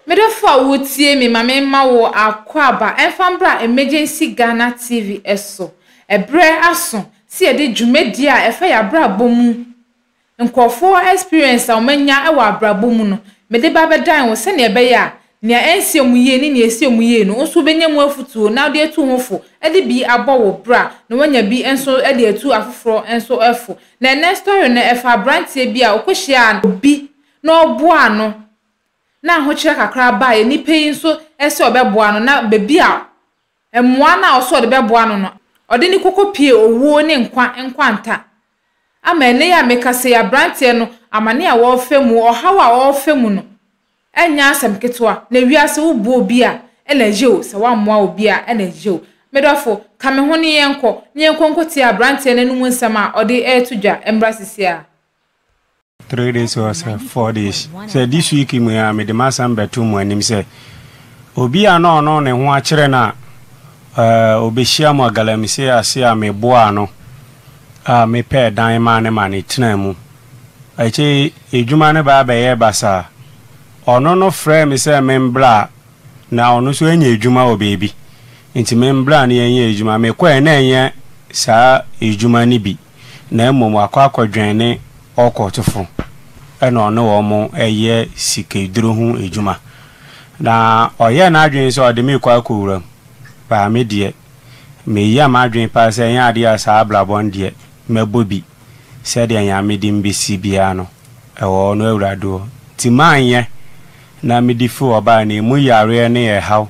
Me dɔfo a woretie me ma memma wo akwaaba ɛmfa mbra Emergency Ghana TV so. Ɛberɛ aso sɛ yɛde dwumadie a ɛfa yɛabrabɔ mu, nkorɔfoɔ experience a wɔanya wɔ abrabɔ mu no, mede ba bɛdan wo sɛdeɛ ɛbɛyɛ a nea ɛnsi wɔn yie ne nea ɛsi wɔn yie no, wo nso wobɛnya mu afutuo na wode atu ho fo de bi abɔ wo bra na woanya bi nso de atu afoforɔ nso fo. Na ɛnnɛ story no ɛfa aberanteɛ bi a ɔkɔhyiaa obi na ɔboaa no na ahokyerɛ kakra baeɛ, nipa yi nso sɛ ɔbɛboa no na baabi a mmoa no a ɔsɛ ɔde bɛboa no no, ɔde no kɔkɔpie owuo ne nkwa nkwanta. Ama ɛnnɛ yi a mekasa yi, aberanteɛ no, amane a ɔrefa mu, ɔhaw a ɔrefa mu no, ɛnyɛ asɛm ketewa. Na wiase woboa obi a, ɛna ɛyɛ o, sɛ woammoa obi a, ɛna ɛyɛ o. Me dɔfo, ka me ho ne yɛnkɔ, na yɛnkɔ nkɔtie aberanteɛ no anom nsɛm a ɔde reto dwa mmra seesei ara. 3 days or sɛ 4 days sɛ this week mu a, mede m'asɛm bɛto mu anim sɛ obi a na ɔno ne ho akyerɛ no a ɔbɛhyia mu agalamsey ase a meboaa no a mepɛɛ dan maa ne ma ne tena mu. Akyire edwuma no baa bɛyɛɛ basaa. Ɔno no frɛɛ me sɛ membra na ɔno nso anya adwuma wɔ baabi nti membra na yɛnyɛ adwuma. Mekɔɛ na ɛnyɛ saa adwuma no bi, na mmom wakɔ akɔdwɛn ne ɔkɔtofo ɛna ɔne wɔn ɛyɛ sikaduro ho adwuma. Na ɔyɛɛ n'adwene sɛ ɔde me rekɔ akɔwura mu. Baa me deɛ, meyɛɛ m'adwene paa sɛ ɛnyɛ adeɛ a saa abrabɔ no deɛ mɛbɔ bi, sɛdeɛ Nyame de me bɛsi biara no, ɛwɔ ɔno Awurade hɔ. Nti manyɛ na mede firi hɔ baeɛ no, ɛmu yareɛ ne ɛhaw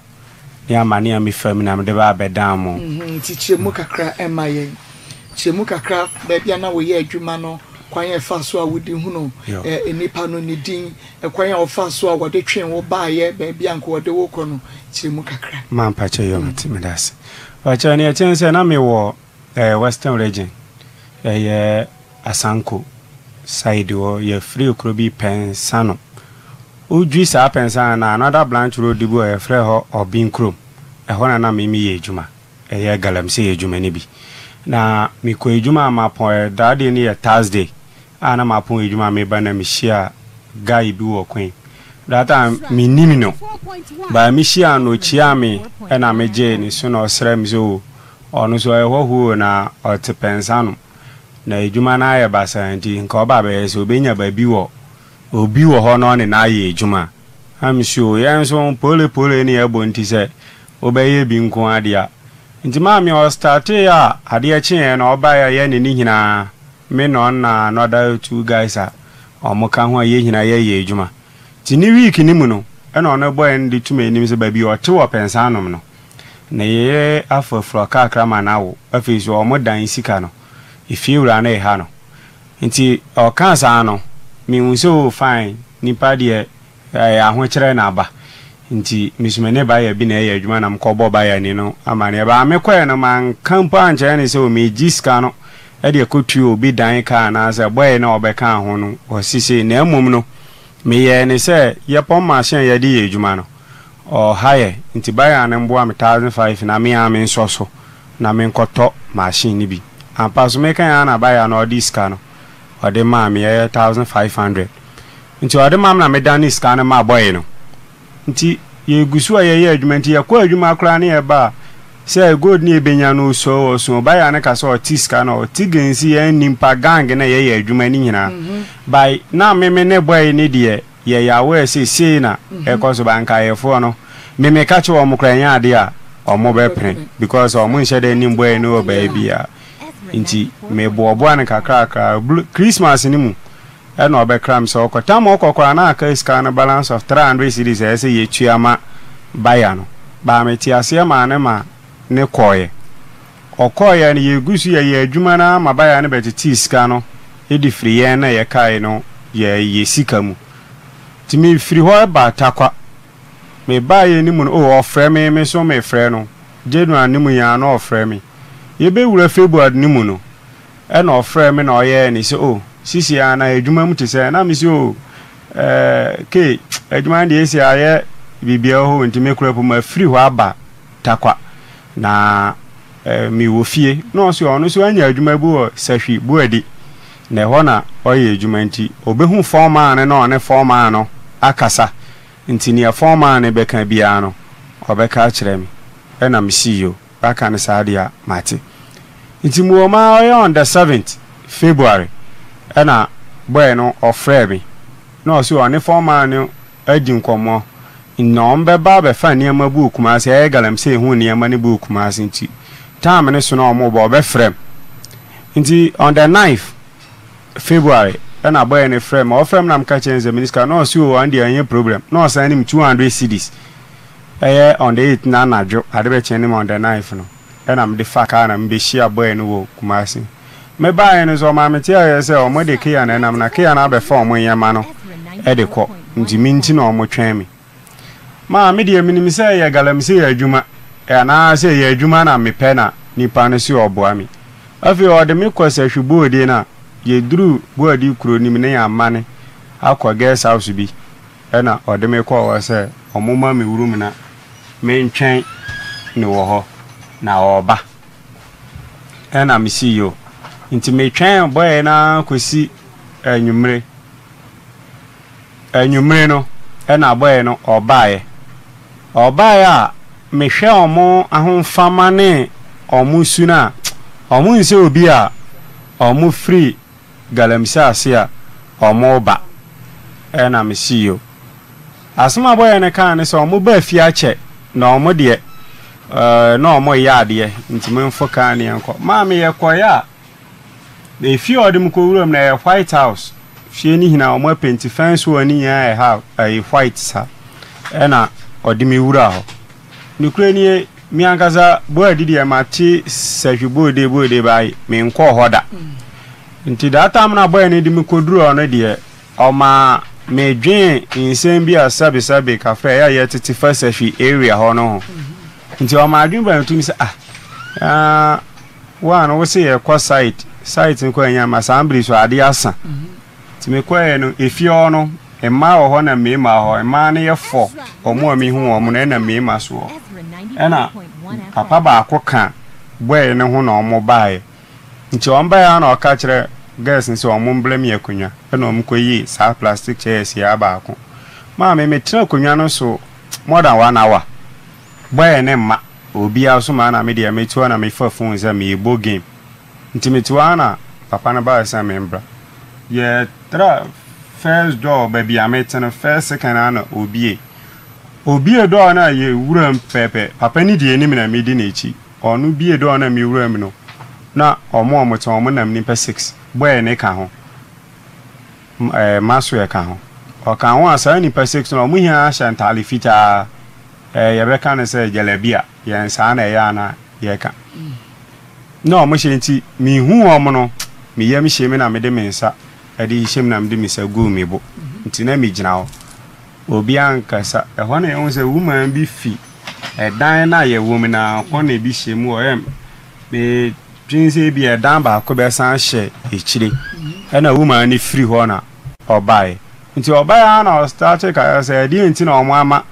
ne amane a mefa mu na mede ba abɛdan mo. Nti kyerɛ mu kakra ma yɛn. Kyerɛ mu kakra, baabi a na woyɛ adwuma no, kwan a ɛfaa so a wode hunu nnipa no, ne din, kwan a wɔfaa so a wɔde twee wo baeɛ baabi a anka wɔde wo rekɔ no, kyerɛ mu kakra. Ma mpakyɛ yɔ mate meda ase. Mpakyɛ nea ɛteɛ ne sɛ na mewɔ ɛyɛ Western Region, ɛyɛ Asanko side hɔ, yɛfiri kuro bi Pɛnsano. Wodwi saa Pɛnsano no a, another branch road bi wɔ hɔ yɛfrɛ hɔ Ɔben kurom, ɛhɔ na na me meyɛ adwuma, ɛyɛ galamsey adwuma no bi. Na mekɔ adwuma a mapɔn, that day no yɛ Thursday, a na mapɔn adwuma a meba na mehyia guy bi wɔ kwan. That time mennim no, but mehyiaa no ɔkyiaa me ɛna megyee ne so na ɔsrɛɛ me sɛ oh, Ɔno nso ɔyɛ hɔhoɔ o, na ɔte Pɛnsano. Na adwuma no ayɛ basaa nti, nka ɔba abɛyɛ sɛ ɔbɛnya baabi wɔ obi wɔ hɔ na ɔne no ayɛ adwuma. Na mese o, yɛn nso pole pole ne yɛbɔ nti sɛ wobɛyɛ bi nko ara deɛ a. Nti maame ɔstarteeɛ a adeɛ kyeeɛ no ɔbaeɛ a yɛne no nyinaa, me na ɔno na another two guys a wɔka ho a yɛn nyinaa yɛyɛ adwuma. Nti ne week no mu no, ɛna ɔno bɔeɛ no de to m'anim sɛ baabi a ɔte wɔ Pɛnsanom no, Ne yere afurafura kakra ma no awo. Afei nso wɔdan sika no, efiewura no reha no. Nti ɔkaa saa no, mehu sɛ oh fine, nipa deɛ ɛyɛ ahokyerɛ na aba. Nti me nso me ne buyer bi na ɛyɛ adwuma na mekɔbɔɔ buyer ni no amaneɛ. But mekɔeɛ no manka mpo ankyerɛ no sɛ oh megye sika no de akɔtua obi dan ka anaasɛ boy no a ɔbɛkaa ho no ɔse sei. Na mmom no, meyɛɛ no sɛ yɛpɔn machine a yɛde yɛ adwuma no, Ɔha yɛ nti buyer no mboa me 1005 na me ara me nsɔ so na me nkɔtɔ machine no bi. Ampa so meka yi ara na buyer no ɔde sika no ɔde maa me ɛyɛ 1500 nti ɔde maa me na me dane sika no maa boy no. Nti yɛ gu so a yɛyɛ adwuma nti yɛkɔ adwuma koraa ne yɛba a sɛ gold no yɛbɛnya no osua o ɔso o buyer no ka sɛ ɔte sika no ɔte gensi yɛn nimpa gang no a yɛyɛ adwuma no nyinaa by na me me ne boy no deɛ Yɛyɛ aware sɛ sei na ɛkɔ so but nkaeɛfoɔ no me meka kyerɛ wɔn koraa ɛnyɛ adeɛ a wɔn bɛ pene because wɔn nhyɛ da nnim boy no wɔ baabiara nti me boaboa no kakrakra. Christmas no mu ɛna ɔbɛkra me sɛ ɔkɔ tam ɔkɔ koraa na aka sika no balance of 300 cedis a ɛsɛ sɛ yɛtua ma buyer no but me te aseɛ maa no ma ne kɔeɛ. Ɔkɔeɛ no, yɛgu so yɛyɛɛ adwuma no ara ma baeɛ no bɛtetee sika no de firi yɛn na yɛkaeɛ no yɛɛ yɛ sika mu. Nti mefiri hɔ baa Tarkwa. Mebaeɛ no mu no, oh, ɔfrɛ me, me nso mefrɛ no. January no mu yi ara na ɔfrɛ me. Yɛbɛwura February no mu no, ɛna ɔfrɛɛ me na ɔyɛɛ ne sɛ, oh, sisi ara na adwuma mu te sɛn? Na mese, oh, eh, Kay, adwuma no deɛ ɛsi ayɛ biribiara hɔ nti me koraa po mafiri hɔ aba Tarkwa. Na mewɔ fie na ɔse ɔno nso anya adwuma bi wɔ Sahwi Buadi na ɛhɔ na ɔyɛ adwuma nti ɔbɛhu foreman no na ɔne foreman no akasa. Nti neɛ foreman no bɛka biara no ɔbɛka akyerɛ me. Ɛna me se yo, waka no saa deɛ a mate. Nti mewɔ mu ara ɔyɛ on the seventh February ɛna boy no ɔfrɛɛ me na ɔse ɔne foreman no adi nkɔmmɔ na wɔbɛba abɛfa nneɛma bi wɔ Kumasi, ɛyɛ galamsey ho nneɛma no bi wɔ Kumasi nti time no so na wɔreba wɔbɛfrɛ me. Nti on the ninth February ɛna boy no frɛ me, ɔfrɛ me na meka kyerɛ no sɛ mene sika na ɔse oh ɔno deɛ ɛnyɛ problem na ɔsan ne me 200 cedis ɛyɛ on the eighth no anadwo ade bɛkyɛ ne mu on the ninth no ɛna mede fa kaa na mebɛhyia boy no wɔ Kumasi. Mebaeɛ no nso ɔmaa metee aseɛ sɛ wɔde Kea na ɛnam na Kea no abɛfa wɔn nneɛma no de kɔ nti me nti na wɔtwɛn me. Maa me deɛ menim sɛ ɛyɛ galamsey adwuma anaa sɛ ɛyɛ adwuma na mepɛ na nipa no se ɔboa me. Afei ɔde me kɔ Sahwi Boode no a yɛduruu Boadi kuro no mu na yɛamane akɔ guest house bi ɛna ɔde me kɔɔ hɔ sɛ wɔmma me room na mentwɛn no wɔ hɔ na ɔreba. Ɛna me si yo. Nti me twɛn bɔɛ no ara kɔsi anwummere. Anwummere no ɛna bɔɛ no ɔbaeɛ. Ɔbaeɛ a me hwɛ ɔmo ahofama ne ɔmo su no a, ɔmo nsɛ obi a ɔmo firi galamsey ase a ɔmo ba. Ɛna me si yo. Asɛm a bɔyɛ no kaa ne sɛ ɔmo baa fie akyɛ na ɔmo deɛ ɛɛ na ɔmo reyɛ adeɛ nti memfo kaa ne yɛnkɔ. Maame yɛkɔeɛ a, efie a ɔde me kɔ wuram no ɛyɛ white house. Fie no nyinaa ɔmo apenti, fence wall no nyinaa yɛ ha ɛyɛ white saa. Ɛna ɔde me wuraa hɔ. Nokorɛ nie, me ankasa Boadi deɛ mate sahwi boode boode baayi, menkɔɔ hɔ da. Nti that time no a bɔyɛ no de me kɔduruu hɔ no deɛ, Ɔmaa medwee nsɛm bi a sɛbesɛbe kafra a ɛyɛ a yɛtete fa Sahwi area hɔ no ho. Nti ɔmaa adwene baa me tirim sɛ, ah, ah, wo a no wo se yɛkɔ site, site no kɔ anya ma saa bere so ade asa. Nti mekɔɛ no, efie hɔ no, mmaa wɔ hɔ na mmarima wɔ hɔ. Mmaa no yɛ fɔ, wɔn a mehu wɔn no, ɛna mmarima so wɔ. Ɛna papa baako ka bɔe no ho na wɔn baeɛ. Nti wɔn baeɛ ara na ɔka kyerɛ girls no sɛ wɔn mbrɛ me akonnwa ɛna wɔn kɔ yii saa plastic chairs yi ara baako maa me. Me tena akonnwa no so more than one hour. Boy no mma obiara so maa na me deɛ me te hɔ na me fa phone sɛ me bɔ game. Nti me te hɔ ara na papa no baeɛ sɛ me mbra. Yɛ tra first door baabi a me te no first second ara na obie. Obie door no a yɛ wura mu pɛpɛpɛ papa no di anim na me di n'akyi. Ɔno bie dɔɔ na me wura mu no na ɔmo a ɔmo te hɔ ɔmo nam nipa six bɔɛ ne ka ho ɛɛ masoɛ ka ho ɔka ho a saa nipa six no ɔmo nyinaa hyɛ ntaale fitaa ɛɛ yɛbɛka no sɛ jalabia yɛn saa na ɛyɛ a na yɛka na ɔmo hyɛ nti me hu ɔmo no me yam hye me na mede me nsa ɛde hyehyɛ mu na mede me nsa guu me bo nti na me gyina hɔ. Obiara ankasa. Ɛhɔ na yɛhu sɛ woman bi fi ɛdan no a yɛwɔ mu no ara kɔna bi hyɛ mu hɔ. Medwene sɛ ebia ɛdan baako bɛsan hyɛ akyire. Ɛna woman no firi hɔ na ɔbaeɛ. Nti ɔbaeɛ ara na ɔstarte kasa sɛ ɛdeɛn nti na wɔama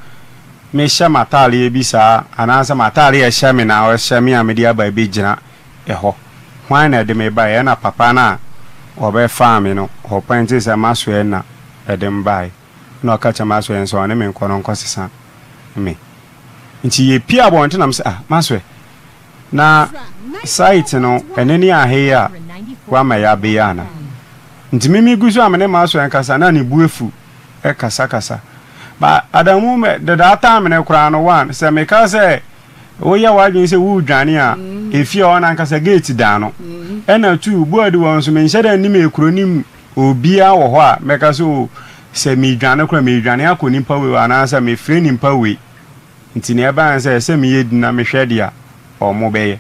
mehyɛ m'ataadeɛ bi saa anaasɛ m'ataadeɛ a ɛhyɛ me na ɔhyɛ me a mede aba abɛgyina ɛhɔ. Hwan na ɛde me baeɛ? Ɛna papa no a ɔbɛfaa me no ɔpɔintee sɛ masoɛ na ɛde me baeɛ. Ɛna ɔka kyerɛɛ Maxwell sɛ ɔne me nkɔ na ɔnkɔsesa me. Nti yɛpie abɔnten na mesɛ ah Maxwell, na site no ɛne ne ahe yi a woama yɛabɛ yi ana? Nti me megu so a me ne Maxwell nkasa na ne bu afu kasakasa. But Adamu deda time no koraa no one sɛ meka sɛ woyɛ w'adwene sɛ woredwane a efie hɔ no ankasa gate da ano. Ɛna two, Boadu hɔ nso menhyɛ da nnim ekuro no mu Obiara wɔ hɔ a mɛka sɛ oh, sɛ meredwane koraa a, meredwane akɔ nipa wei hɔ anaasɛ mefrɛ nipa wei. Nti nea ɛbaeɛ ne sɛ, ɛsɛ sɛ meyɛ din na mehwɛ deɛ wɔbɛyɛ.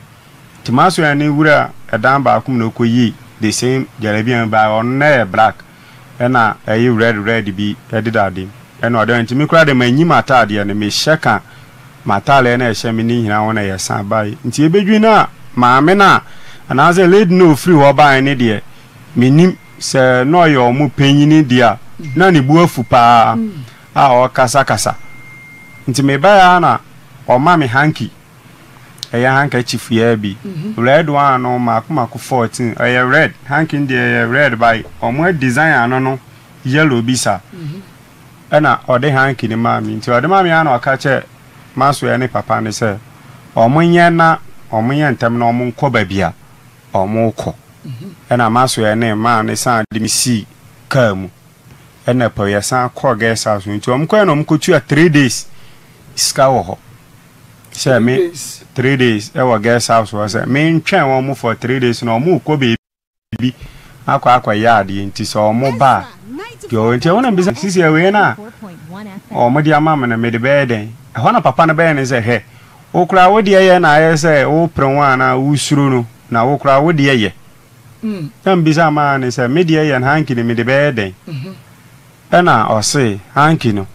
Nti m'asoɛeɛ no wura ɛdan baako mu na ɔkɔyii the same jalabia no baeɛ, ɔno na ɛyɛ black ɛna ɛyɛ red red bi deda ade mu ɛna ɔde, nti me koraa deɛ manyi m'ataadeɛ no, mehyɛ ka m'ataadeɛ no a ɛhyɛ me no nyinaa ho na yɛsan baeɛ. Nti ɛbɛdwiri no a maame no a anaasɛ lady no a ɔfiri hɔ baeɛ no deɛ, Mennim, sɛ na ɔyɛ wɔn panyin deɛ a, na ne bo afu paa a ɔrekasakasa. Nti mebaeɛ ara na ɔma me hanky, ɛyɛ handkerchief yi ara bi, red one no mmaako mmaako 14, ɛyɛ red, hanky no deɛ ɛyɛ red but wɔn adesign ano no yellow bi saa. Ɛna ɔde hanky no maa me. Nti ɔde maa me ara na ɔka kyerɛɛ m'asoɛɛ ne papa no sɛ wɔnyɛ na wɔnyɛ ntɛm na wɔnkɔ baabi a wɔrekɔ. Ɛna m'asoɛɛ ne maa no san de me sii kaa mu. Ɛna pɛ yɛsan kɔɔ guest house no. Nti wɔkɔɛ na wɔkɔtua 3 days sika wɔ hɔ. Sɛ me 3 days ɛwɔ guest house hɔ sɛ mentwɛn wɔn for 3 days na wɔrekɔ baabi akɔ akɔyɛ adeɛ. Nti sɛ wɔn ba a, deɛ ɔwɔ nti ɛhɔ na mbisa sisi ɛwei no a wɔn de ama me no, mede bɛyɛ dɛn? Ɛhɔ na papa no bɛyɛ ne sɛ, hwɛ, wo koraa wo deɛ yɛ na ayɛ sɛ wopere ho anaa wosuro no, na wo koraa wo deɛ yɛ. Na mbisa maa ne sɛ, me deɛ yɛ no, hanky no mede bɛyɛ dɛn? Ɛna ɔse hanky no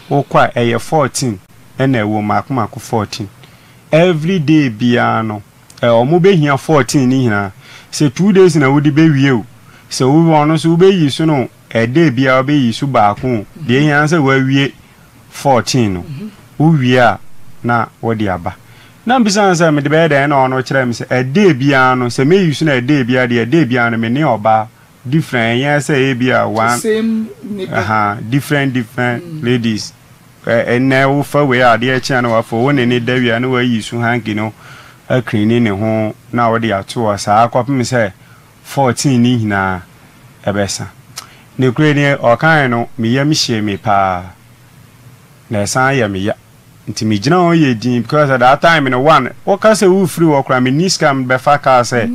wokɔ a ɛyɛ 14 ɛna ɛwɔ mu, mako mako 14. Everyday biara no ɔmo bɛhia 14 no nyinaa. Sɛ 2 days na wode bɛwie o, sɛ wo ɔno nso wobɛyi so no ɛday biara wobɛyi so baako o, deɛ ehia ne sɛ wawie 14 no. Wowie a na wode aba. Na mbisa no sɛ mede bɛyɛ dɛn? Ɛna ɔno kyerɛɛ me sɛ ɛday biara no sɛ mɛyi so no ɛday biara deɛ, ɛday biara no me ne ɔbaa different, ɛnyɛ sɛ ebi a one Same nipa. Uh, different different ladies. Ɛnɛ wofa wei a, adeɛ kye a na wafa wo ne ne da wie a na wayi so hanky no akrini ne ho na wode ato hɔ saa kɔpem sɛ 14 ne nyinaa ɛbɛsa. Ne kure ne ɔkae no, me yam hyee me paa na ɛsan yɛ me ya, nti megyina hɔ yɛ din because at that time no one woka sɛ wofiri hɔ koraa, menni sika mebɛfa kaa sɛ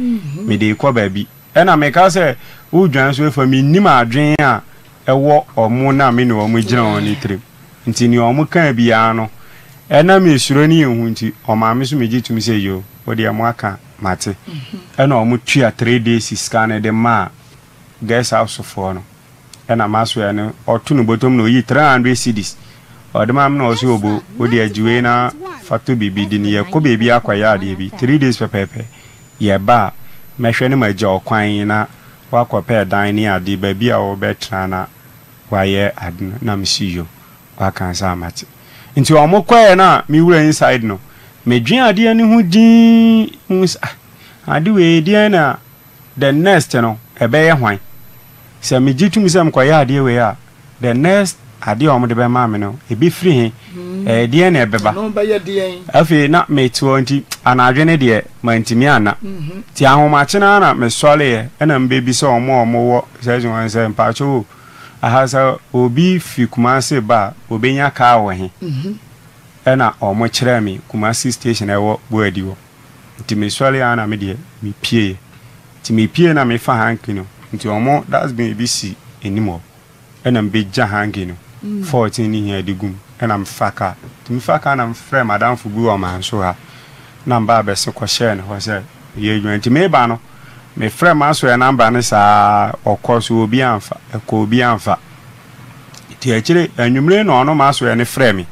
mede kɔ baabi. Ɛna meka sɛ wodwan so afa, mennim adwene a ɛwɔ ɔmo na me ne ɔmo gyina hɔ ne tirim. Nti nea ɔmo kaa biara no, ɛnam esuro ne ehu nti, ɔmaa me so megye tum sɛ yo, wo deɛ mo aka mate. Ɛna ɔmo tua 3 days sika no de maa guest house foɔ no. Ɛna masoɛ no ɔto no bɔtɔm na oyi 300 cedis ɔde maa me na ɔsɛ, obo, wo deɛ gye wei na fa tɔ biribi di no, yɛkɔ baabi akɔyɛ adeɛ bi 3 days pɛpɛɛpɛ, yɛba a mɛhwɛ no magya ɔkwan na wakɔpɛ dan ne ade baabi a wɔbɛtena na wayɛ ade no. Na mesi yo, waka sɛ amate. Nti ɔmo kɔɛ na mewura inside no, medwen adeɛ no ho dinn hu sɛ, ah, ade wei deɛn na the next no ɛbɛyɛ hwan? Sɛ megye tum sɛ mekɔyɛ adeɛ wei a, the next adeɛ a wɔde bɛma me no ɛbɛfiri he? Ɛyɛ deɛn na ɛbɛba? Ɛno bɛyɛ deɛn? Afei na mete hɔ nti anadwo no deɛ mantumi anna. Nti ahomakye no ara na mesɔreeɛ ɛna mebɛbisa wɔn a wɔwɔ sɛsi hɔ sɛ, mpakyɛw o, aha sɛ obi fi Kumase ba a ɔbɛnya kaa wɔ he? Ɛna wɔn kyerɛɛ me Kumasi station a ɛwɔ Boadi hɔ. Nti mesɔre ara na me deɛ mepieeɛ. Nti mepie na mefa hanky no, nti wɔn dustbin bi si anim hɔ, ɛna mebɛgya hanky no 14 ne hia de gum, ɛna mefa kaa. Nti mefa kaa na mefrɛ madamfo bi wɔ Manso ha na meba abɛse kɔhyɛɛ ne hɔ sɛ meyɛ adwuma. Nti meba no, mefrɛ m'asoɛ number no saa, ɔkɔ so obi amfa, ɛkɔ obi amfa. Nti akyire anwummere na ɔno m'asoɛ no frɛ me.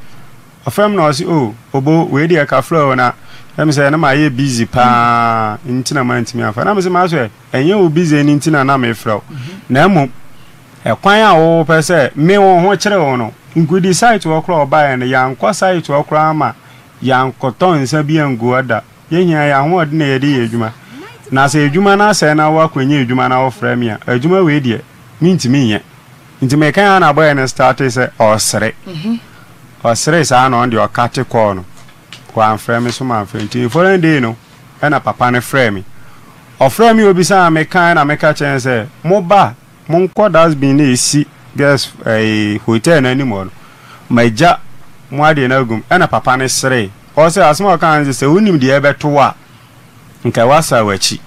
Ɔfrɛ me na ɔse, oh, Obo, wei deɛ kafra o, na ɛm sɛ na mayɛ busy paa nti na mantumi amfa. Na mese m'asoɛ, ɛnyɛ wo busy no nti na na mefrɛ wo, na mmom ɛkwan a wopɛ sɛ me wo ho kyere wo no, nkudi site hɔ koraa. Ɔbaeɛ no, yɛankɔ site hɔ koraa ma yɛankɔtɔ nsa bi angu hɔ da. Yɛhia yɛn ahoɔden na yɛde yɛ adwuma. Na sɛ adwuma no asɛe na woakɔnya adwuma na wofrɛ me a, adwuma wei deɛ mentumi nyɛ. Nti meka a na boy no starte sɛ ɔresere. Ɔseree saa na ɔno deɛ ɔkate call no. Wamfrɛ me so mamfrɛ. Nti the following day no ɛna papa no frɛɛ me. Ɔfrɛɛ me obisaa me kae na meka kyerɛɛ no sɛ moba a monkɔ dustbin no a ɛsi guest ɛɛ hotel no anim hɔ no. Magya mo adeɛ no agu mu. Ɛna papa no seree. Ɔse asɛm a ɔkaa ne sɛ, sɛ wonim deɛ ɛbɛto wo a nka woasa w'akyi.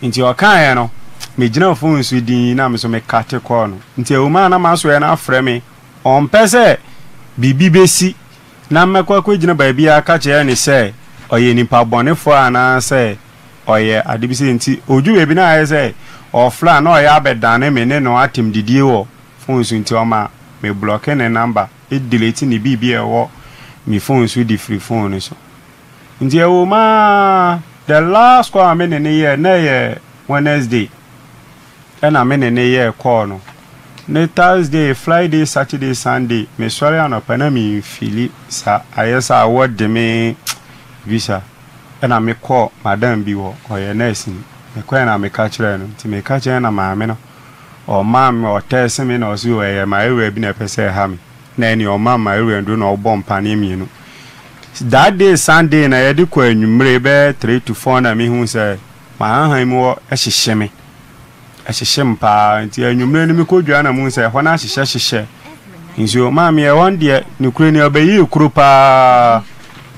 Nti ɔkaeɛ no, megyina phone so dinn na me nso mekate call no. Nti ɛwom a na m'asoɛeɛ no afrɛ me, ɔmpɛ sɛ biribi bɛsi na mɛkɔ akɔgyina baabi aka kyerɛ no sɛ ɔyɛ nipa bɔnefoɔ anaasɛ ɔyɛ ade bi sei. Nti ɔduru baabi na ayɛ sɛ ɔfrɛ a na ɔyɛ abɛdane me ne no atem didie wɔ phone so, nti ɔma me blɔke ne number, delete ne biribi a ɛwɔ me phone so de firi phone no so. Nti ɛwɔ mu ara, the last call a me ne no yɛɛ na ɛyɛ Wednesday ɛna me ne no yɛɛ call no. Ne Thursday, Friday, Saturday, Sunday, mesɔre anɔpa na memfili saa, ayɛ sɛ awɔ de me bi saa. Ɛna mekɔɔ madam bi hɔ, ɔyɛ nurse ni. Mekɔɛ na meka kyerɛɛ no, nti meka kyerɛɛ no na maame no. Ɔmaa me ɔtɛɛse me na ɔse o ɛyɛ malaria bi na ɛpɛ sɛ ɛha me na ɛneɛ ɔmaa me malaria nduro na ɔbɔ mpaneɛ mienu. That day Sunday na yɛde kɔ anwummere bɛyɛ 3 to 4 na mehu sɛ m'ahahan mu hɔ hyehye me. Ɛhyehye me paa nti anwummere no mekɔ dwa na mehu sɛ ɛhɔ no ahyehyɛ hyehyɛ nsuo. Maame ɛhɔ no deɛ nokorɛ ni ɔbɛyɛɛ kuro paa.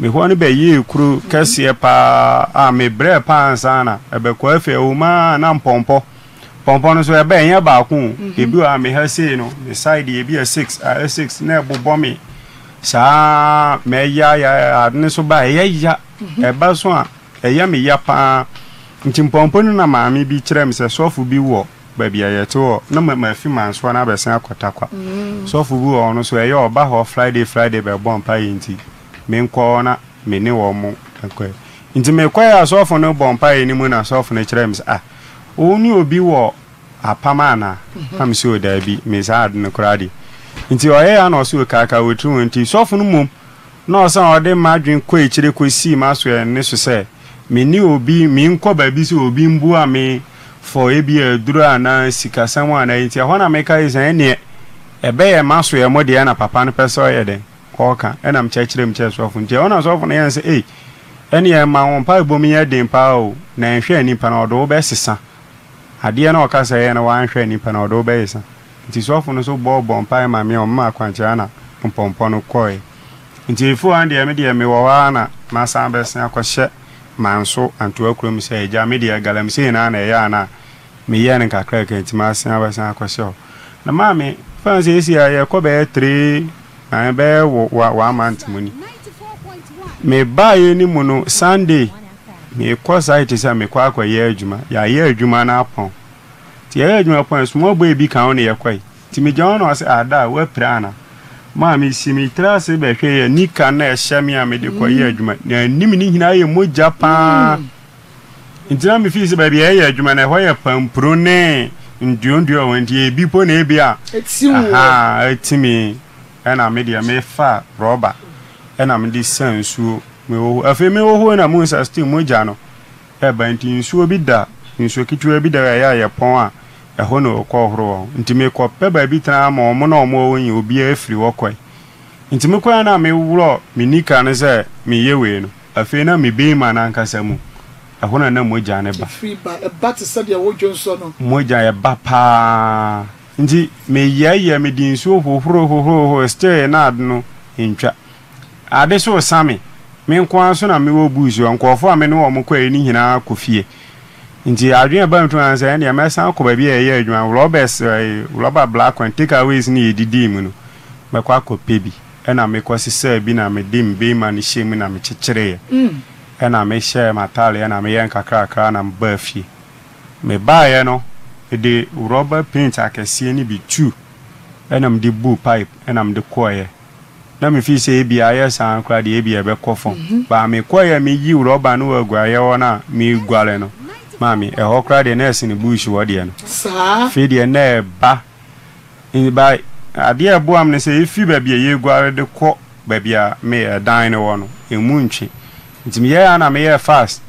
Me hɔ no bɛyɛɛ kuro kɛseɛ paa a mebrɛɛ paa ansa na ɛbɛkɔ. Afei ɛwɔ mu ara na mpɔmpɔ. Pɔmpɔ no nso ɛba ɛnyɛ baako o. Ebi wɔ ha me ha sei no me side ebi yɛ six ayɛ six na ɛbobɔ me saa mɛya ya ade no so ba ɛyɛ ya ɛba so a ɛyɛ me ya paa nti mpɔmpɔ no na maame bi kyerɛ me sɛ sɔfo bi wɔ baabi a yɛte hɔ na ma mafi mansoa no abɛsen akɔ Tarkwa sɔfo bi wɔ hɔ no so ɛyɛ ɔba hɔ Friday Friday bɛbɔ mpaeɛ nti menkɔ hɔ na me ne wɔn nkɔɛ nti mekɔɛ a sɔfo no bɔ mpaeɛ no mu na sɔfo no kyerɛ me sɛ ah Wo ne obi wɔ apam anaa? Na mese, O daabi, me saa ade no koraa deɛ. Nti ɔyɛɛ a na ɔse, O kaakaa wɔ tiri ho. Nti sɔfo no mmom na ɔsan ɔde m'adwene kɔ akyire kɔsii m'asoɛɛ no so sɛ me ne obi, menkɔ baabi sɛ obi mbua me for ebia aduro anaa sikasɛm anaa nti ɛhɔ na mekae sɛ ɛnneɛ ɛbɛyɛ m'asoɛɛ mo deɛ na papa no pɛ sɛ ɔyɛ dɛn? Ɔɔka, ɛna mekyerɛkyerɛɛ mu kyerɛɛ sɔfo no. Nti ɛhɔ na sɔfo no yɛɛ no sɛ, Ei, ɛneɛ ma wo mpaebɔ mu nyɛ den paa o, na nhwɛ nnipa na ɔde wo bɛsesa. Adeɛ no a ɔka sɛ yɛ no wanhwɛ nnipa na ɔde wo bɛyesa. Nti sɔfo no nso bɔɔ bɔɔ mpaeɛ ma me a ɔmema akwankyerɛ na mpɔmpɔ no kɔɔɛ. Nti ɛfiri hɔ no deɛ me deɛ mewɔ hɔ ara na masan abɛsen akɔhyɛ Manso Antoa kurom sɛ agya me deɛ galamsey no ara na ɛyɛ a na meyɛɛ no nkakrakra nti masen abɛsan akɔhyɛ hɔ. Na maame, fa no sɛ esi a yɛkɔ bɛyɛ three na bɛyɛ wɔ one month mu ni. Mebaeɛ no mu no Sunday mekɔ site sɛ mekɔ akɔyɛ adwuma. Yɛayɛ adwuma no apɔn. Nti yɛyɛ adwuma pɔn small boy bi ka ho na yɛkɔe. Nti megyina hɔ na ɔse ah da woapira ana? Maame si me tiri ase bɛhwɛ yɛ nika na ɛhyɛ me a mede kɔyɛ adwuma. Na anim ne nyinaa yɛ mogya paa. Nti na mefii sɛ baabi a yɛyɛ adwuma no ɛhɔ yɛ pampuro ne nduondua wɔ hɔ nti ebi po na ebi a ahaa atumi ɛna me deɛ mefa rɔba ɛna mede sa nsuo mehoho afei mehoho na muhu sɛ still mogya no ɛba nti nsuo bi da nsuo ketewa bi da ɛyɛ a yɛpɔn a ɛhɔ na ɔkɔ horo wɔn nti mekɔpɛ baabi tena ama wɔn na wɔn wɔ hɔ nyɛ obiara firi hɔ kɔe nti mekɔɛ na meworɔ me nika no sɛ meyɛ wei no Afei na me beema no ankasa mu, ɛhɔ na na mogya no ba. Ɛfiri ba, ɛba te sɛ deɛ wodwo nsɔ no. Mogya ɛba paa. Nti meyɛɛyɛ, mede nsuo hohoro hohoro hohoro, still na ade no ntwa. Ade so resa me. Me nko ara nso na mewɔ bush hɔ, nkurɔfoɔ a me ne wɔn kɔeɛ no nyinaa kɔ fie. Nti adwene a ɛbaa me tirim ara ne sɛ ɛnneɛ mɛsan akɔ baabi a yɛyɛ adwuma no, rɔbɛs, ɛɛ, rɔba black one, take aways no yɛdidii mu no, mɛkɔ akɔpɛ bi. Ɛna mekɔsesaa bi na mede me beima no hyɛɛ mu na mekyekyereeɛ. Ɛna mehyɛɛ m'ataadeɛ na meyɛɛ nkakrakra na mebaa fie. Mebaeɛ no, mede rɔba paint akɛseɛ no bi tu ɛna mede buu pipe ɛna mede kɔeɛ. Na mefii sɛ ebia ayɛ saa no koraa deɛ ebia ɛbɛkɔ fam. But mekɔeɛ a meyi rɔba no wɔ aguareɛ hɔ no a mereguare no, maame, ɛhɔ koraa deɛ na ɛsene bush hɔ deɛ no. Saa. Afei deɛ na ɛba. By adeɛ a ɛboa me ne sɛ ɛfiri baabi a yɛreguare de kɔ baabi a me ɛdan no wɔ no, ɛmu ntwe. Nti meyɛɛ a na meyɛɛ fast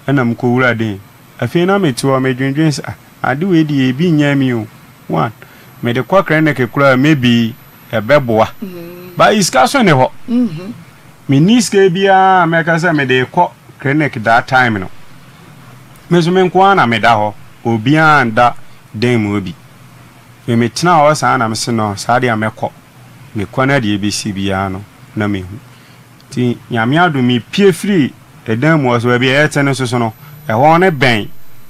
ɛna mekɔwura den. Afei na mete hɔ medwendwen sɛ ah ade wei deɛ ebi nyɛɛ me o. One, mede kɔ clinic koraa a maybe ɛbɛboa. But sika so nni hɔ. Menni sika biara a mɛka sɛ mede rekɔ clinic that time no. Me nso me nko ara na meda hɔ, obiara nda dan mu hɔ bi. Me metenaa hɔ saa na mese no saa deɛ a mɛkɔ, mekɔ na deɛ ɛbɛsi biara no na mehu. Nti Nyame adom mepue firi ɛdan mu hɔ so baabi a yɛte no nso so no ɛhɔ no bɛn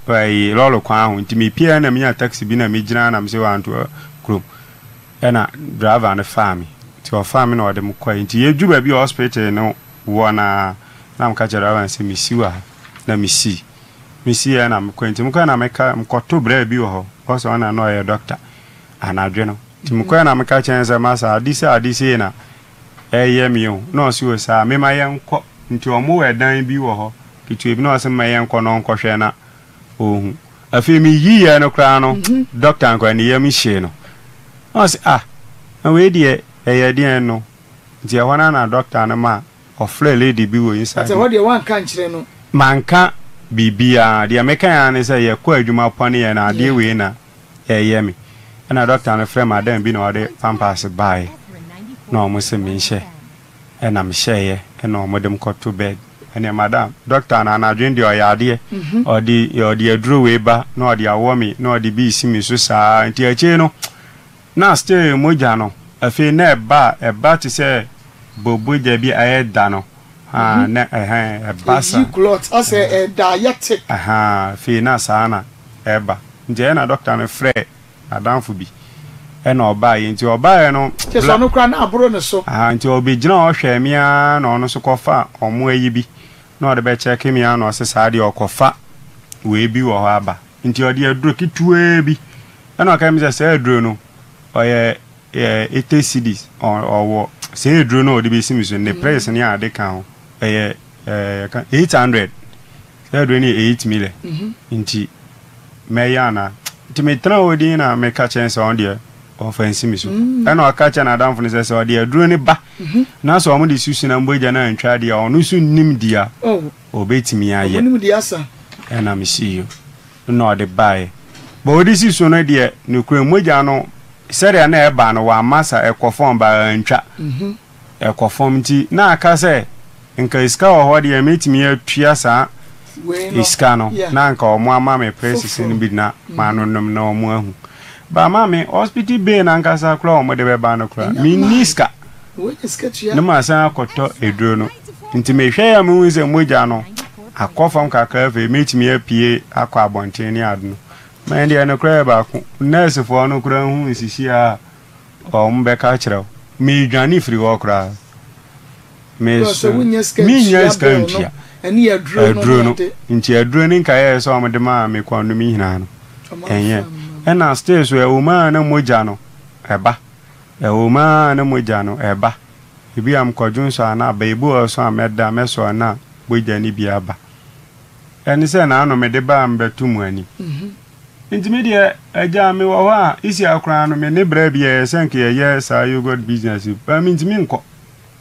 ɛyi lɔre kwan ho nti mepue na menya taxi bi na megyina na mese wanto kurom ɛna driver no faa me nti ɔfaa me na ɔde me kɔe nti yɛduru baabi a hospital no wɔ no a na meka kyerɛ driver no sɛ mesi wɔ ha na mesii. Mesiiɛ na mekɔe nti mekɔe na meka mekɔto braa bi wɔ hɔ ɔsɛ ɔna na ɔyɛ doctor anadwo no nti mekɔe na meka kyerɛ no sɛ masa ade sei ade sei na ɛyɛ me o na ɔse o saa mema yɛnkɔ nti ɔmo wɔ ɛdan bi wɔ hɔ ketewa bi na ɔse mema yɛnkɔ na ɔnkɔhwɛ na ɔhu afei meyiiɛ no koraa no doctor nkora ne yam hyee no na ɔse ah na wei deɛ ɛyɛ deɛn no nti ɛhɔ no na doctor no ma Ɔfrɛɛ lady bi wɔ inside. But ɛhɔ deɛ woanka ankyerɛ no? Manka biribiara, deɛ mekae ara ne sɛ yɛkɔ adwuma pɔneɛ na adeɛ wei na ɛreyɛ me. Ɛna dɔkta no frɛɛ madam bi na ɔde pampers baeɛ na wɔn se menhyɛ. Ɛna mehyɛeɛ ɛna wɔn de me kɔto bed. Ɛneɛ madam, dɔkta no anadwo no deɛ ɔyɛ adeɛ. Ɔde ɔde aduro wei ba na ɔde awɔ me na ɔde bi resi me so saa nti akyire no na still mogya no afei na ɛba a ɛba te sɛ bobogya bi a ɛyɛ da no. Haa na ɛhɛn ɛba sa. Eyi clot asɛ ɛda ayɛ thick. Ahaa afei na saa na ɛba nti ɛyɛ na doctor no frɛɛ n'adamfo bi ɛna ɔbaeɛ nti ɔbaeɛ no. Kyerɛ sɛ ɔno koraa na aboro ne so. Ahaa nti ɔbɛgyina hɔ hwɛɛ me ara na ɔno nso kɔfa ɔmo ayi bi na ɔde bɛ check me ara na ɔse saa deɛ ɔkɔfa wei bi wɔ hɔ aba nti ɔde aduro ketewaa bi ɛna ɔka kyerɛ me sɛ saa aduro no ɔyɛ Ɛyɛ 80 cedis ɔwɔ sɛ aduro no a ɔde bɛsi me so ne price ne ade ka ho ɛyɛ yɛka 800 sɛ aduro no yɛ 8 million nti mɛyɛ ana nti metena hɔ din na meka kyerɛ sɛ ɔno deɛ ɔmfa nsi me so ɛna ɔka kyerɛ n'adamfo no sɛ sɛ ɔde aduro no ba na sɛ ɔmo de susu na mbogya no antwa deɛ ɔno nso nnim deɛ ɔbɛtumi ayɛ ɛna mesii yo na ɔde baeɛ. But ɔde si so no deɛ, nokorɛm mogya no sɛdeɛ na ɛba no wamma sa, ɛkɔ fam but antwa. Ɛkɔ fam nti na aka sɛ nka sika wɔ hɔ deɛ mɛtumi atua saa sika no na anka wɔn ama me presses no bi na manonom na wɔn ahu. But maame, hospital bill no ankasa koraa a wɔde bɛba no koraa, menni sika. Na masan akɔtɔ aduro no. Nti mehwɛeɛ a mehu sɛ mogya no akɔ fam kakra afei mɛtumi apue akɔ abɔnten ne ade no. Ma ɛndeɛ nokorɛ yɛ baako, nɛɛsefoɔ no koraa hu nsisi a wɔn bɛka akyerɛ wo. Medwane firi hɔ koraa. Meso mennya sika ntua aduro no. Nti aduro no nka yɛɛ sɛ wɔn de maa me kɔ no me nyinaa no ɛnyɛ. Ɛna still so ɛwɔ mu a na mogya no ɛba. Ɛwɔ mu ara na mogya no ɛba. Ebi a mekɔdwonsɔ a na aba, ebi wɔ hɔ nso a mɛda mɛsɔre na mogya no bi aba. Ɛne sɛ n'ano mede ba a mebɛto mo anim. Nti me deɛ agya mewɔ hɔ a Isia koraa no me ne bra bi ɛyɛ sɛ nka yɛyɛ saa yogurt business yi but mentumi nkɔ.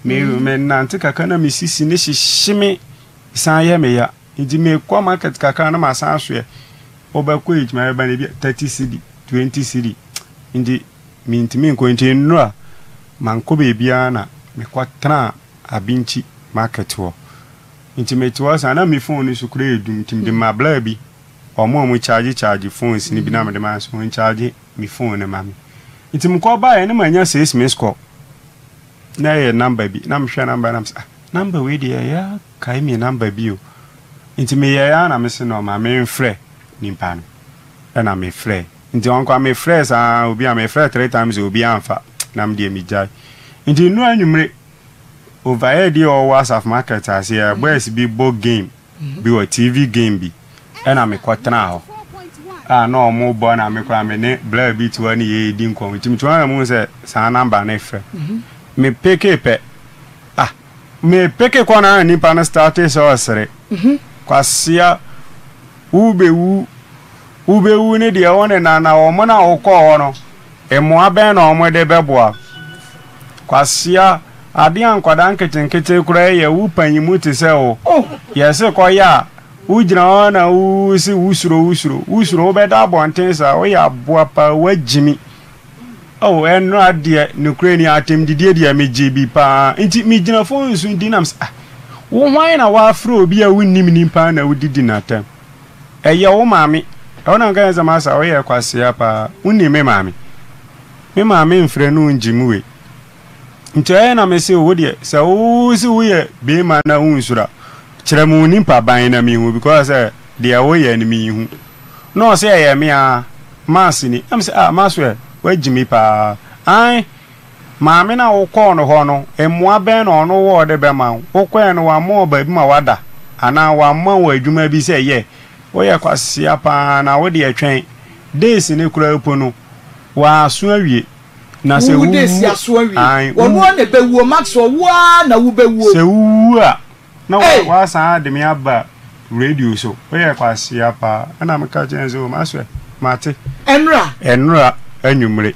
Me menante kakra na me sisi no hyehye me san yɛ me ya. Nti mekɔ market kakra na masan asoɛ. Wobɛkɔ adwuma bɛba no ebi a 30 cedi, 20 cedi. Nti Mintumi nkɔ nti nnora mankɔ baabiara na mekɔtenaa Abinkyi market hɔ. Nti mete hɔ saa na me phone no so koraa edum nti mede ma bla bi, wɔn a wɔn charge charge phones no bi na mede ma no sɛ wɔn charge me phone no ma me. Nti mekɔ baeɛ na manya six missed call na ɛyɛ number bi na mehwɛ number no na mesɛ ah number wei deɛ ɛyɛ kae me number bi o. Nti meyɛɛ ara na mese no ma memfrɛ nipa no ɛna mefrɛɛ. Nti ɔnkɔ a me frɛɛ saa obi a me frɛɛ three times obi anfa na me deɛ me gyae nti nnura anwummere overhead yi a ɔwɔ asaf market ase yɛ boys bi bɔ game bi wɔ tv game bi ɛna me kɔ tena hɔ a na ɔmo bɔ na me koraa me ne blur bi te hɔ ne yɛ di nkɔmɔ nti me te hɔ na me hu sɛ saa number no frɛ me peke pɛ ah me peke kɔ na nipa no starte sɛ ɔsere kwasea Wubewu, wubewu ne deɛ wo ne na na wɔn a wokɔɔ hɔ no, mmoa bɛn na wɔde bɛboa wo? Kwasea, adeɛ a nkwadaa nketenkete koraa yɛ, wo panyin mu te sɛ wo, yɛse kɔyɛ a, wogyina hɔ na wose wosuro, wosuro, wosuro, wobɛda abɔnten saa, woyɛ aboa paa, woagyimi. Oh, ɛnnora deɛ, nokorɛ ni, atɛmdidie deɛ megye bi paa. Nti megyina phone so di nam sɛ, ah, wo hwan na woafrɛ obi a wonnim nipa na wodidi no atɛm? Ɛyɛ wo maame. Ɛhɔ na meka kyerɛ sɛ, masa, woyɛ kwasea paa. Wonnim me maame. Me maame mfrɛ no ngye mu wei. Nti ɛyɛ na mese wo deɛ, sɛ wo se woyɛ beema na wonsuro a, kyerɛ me wo nipa ban na mehu because sɛ deɛ woyɛ no menhu. Na ɔse ɛyɛ me aa, Mass ni. Na mese ah Maxwell, woagyi me paa. Ae, maame no a wokɔɔ no hɔ no, mmoa bɛn na ɔno wɔ ɔde bɛma wo? Wokɔɛ no wamma wo baabi ma woada anaa wamma wo adwuma bi sɛ yɛ? Woyɛ kwasea paa na wo deɛ twɛn, days no koraa mpo no, wɔaso awie. Na sɛ Wowu wuwu days aso awie. Ae, Ɔno wowu. ara na ɛbɛwuo, Maxwell, wo ara na wobɛwuo. Sɛ wuwu a, na wa Ei! wasan ade me aba radio so. Woyɛ kwasea paa. Ɛna meka kyerɛɛ no sɛ, o Maxwell, mate. Ɛnora? Ɛnora anwummere.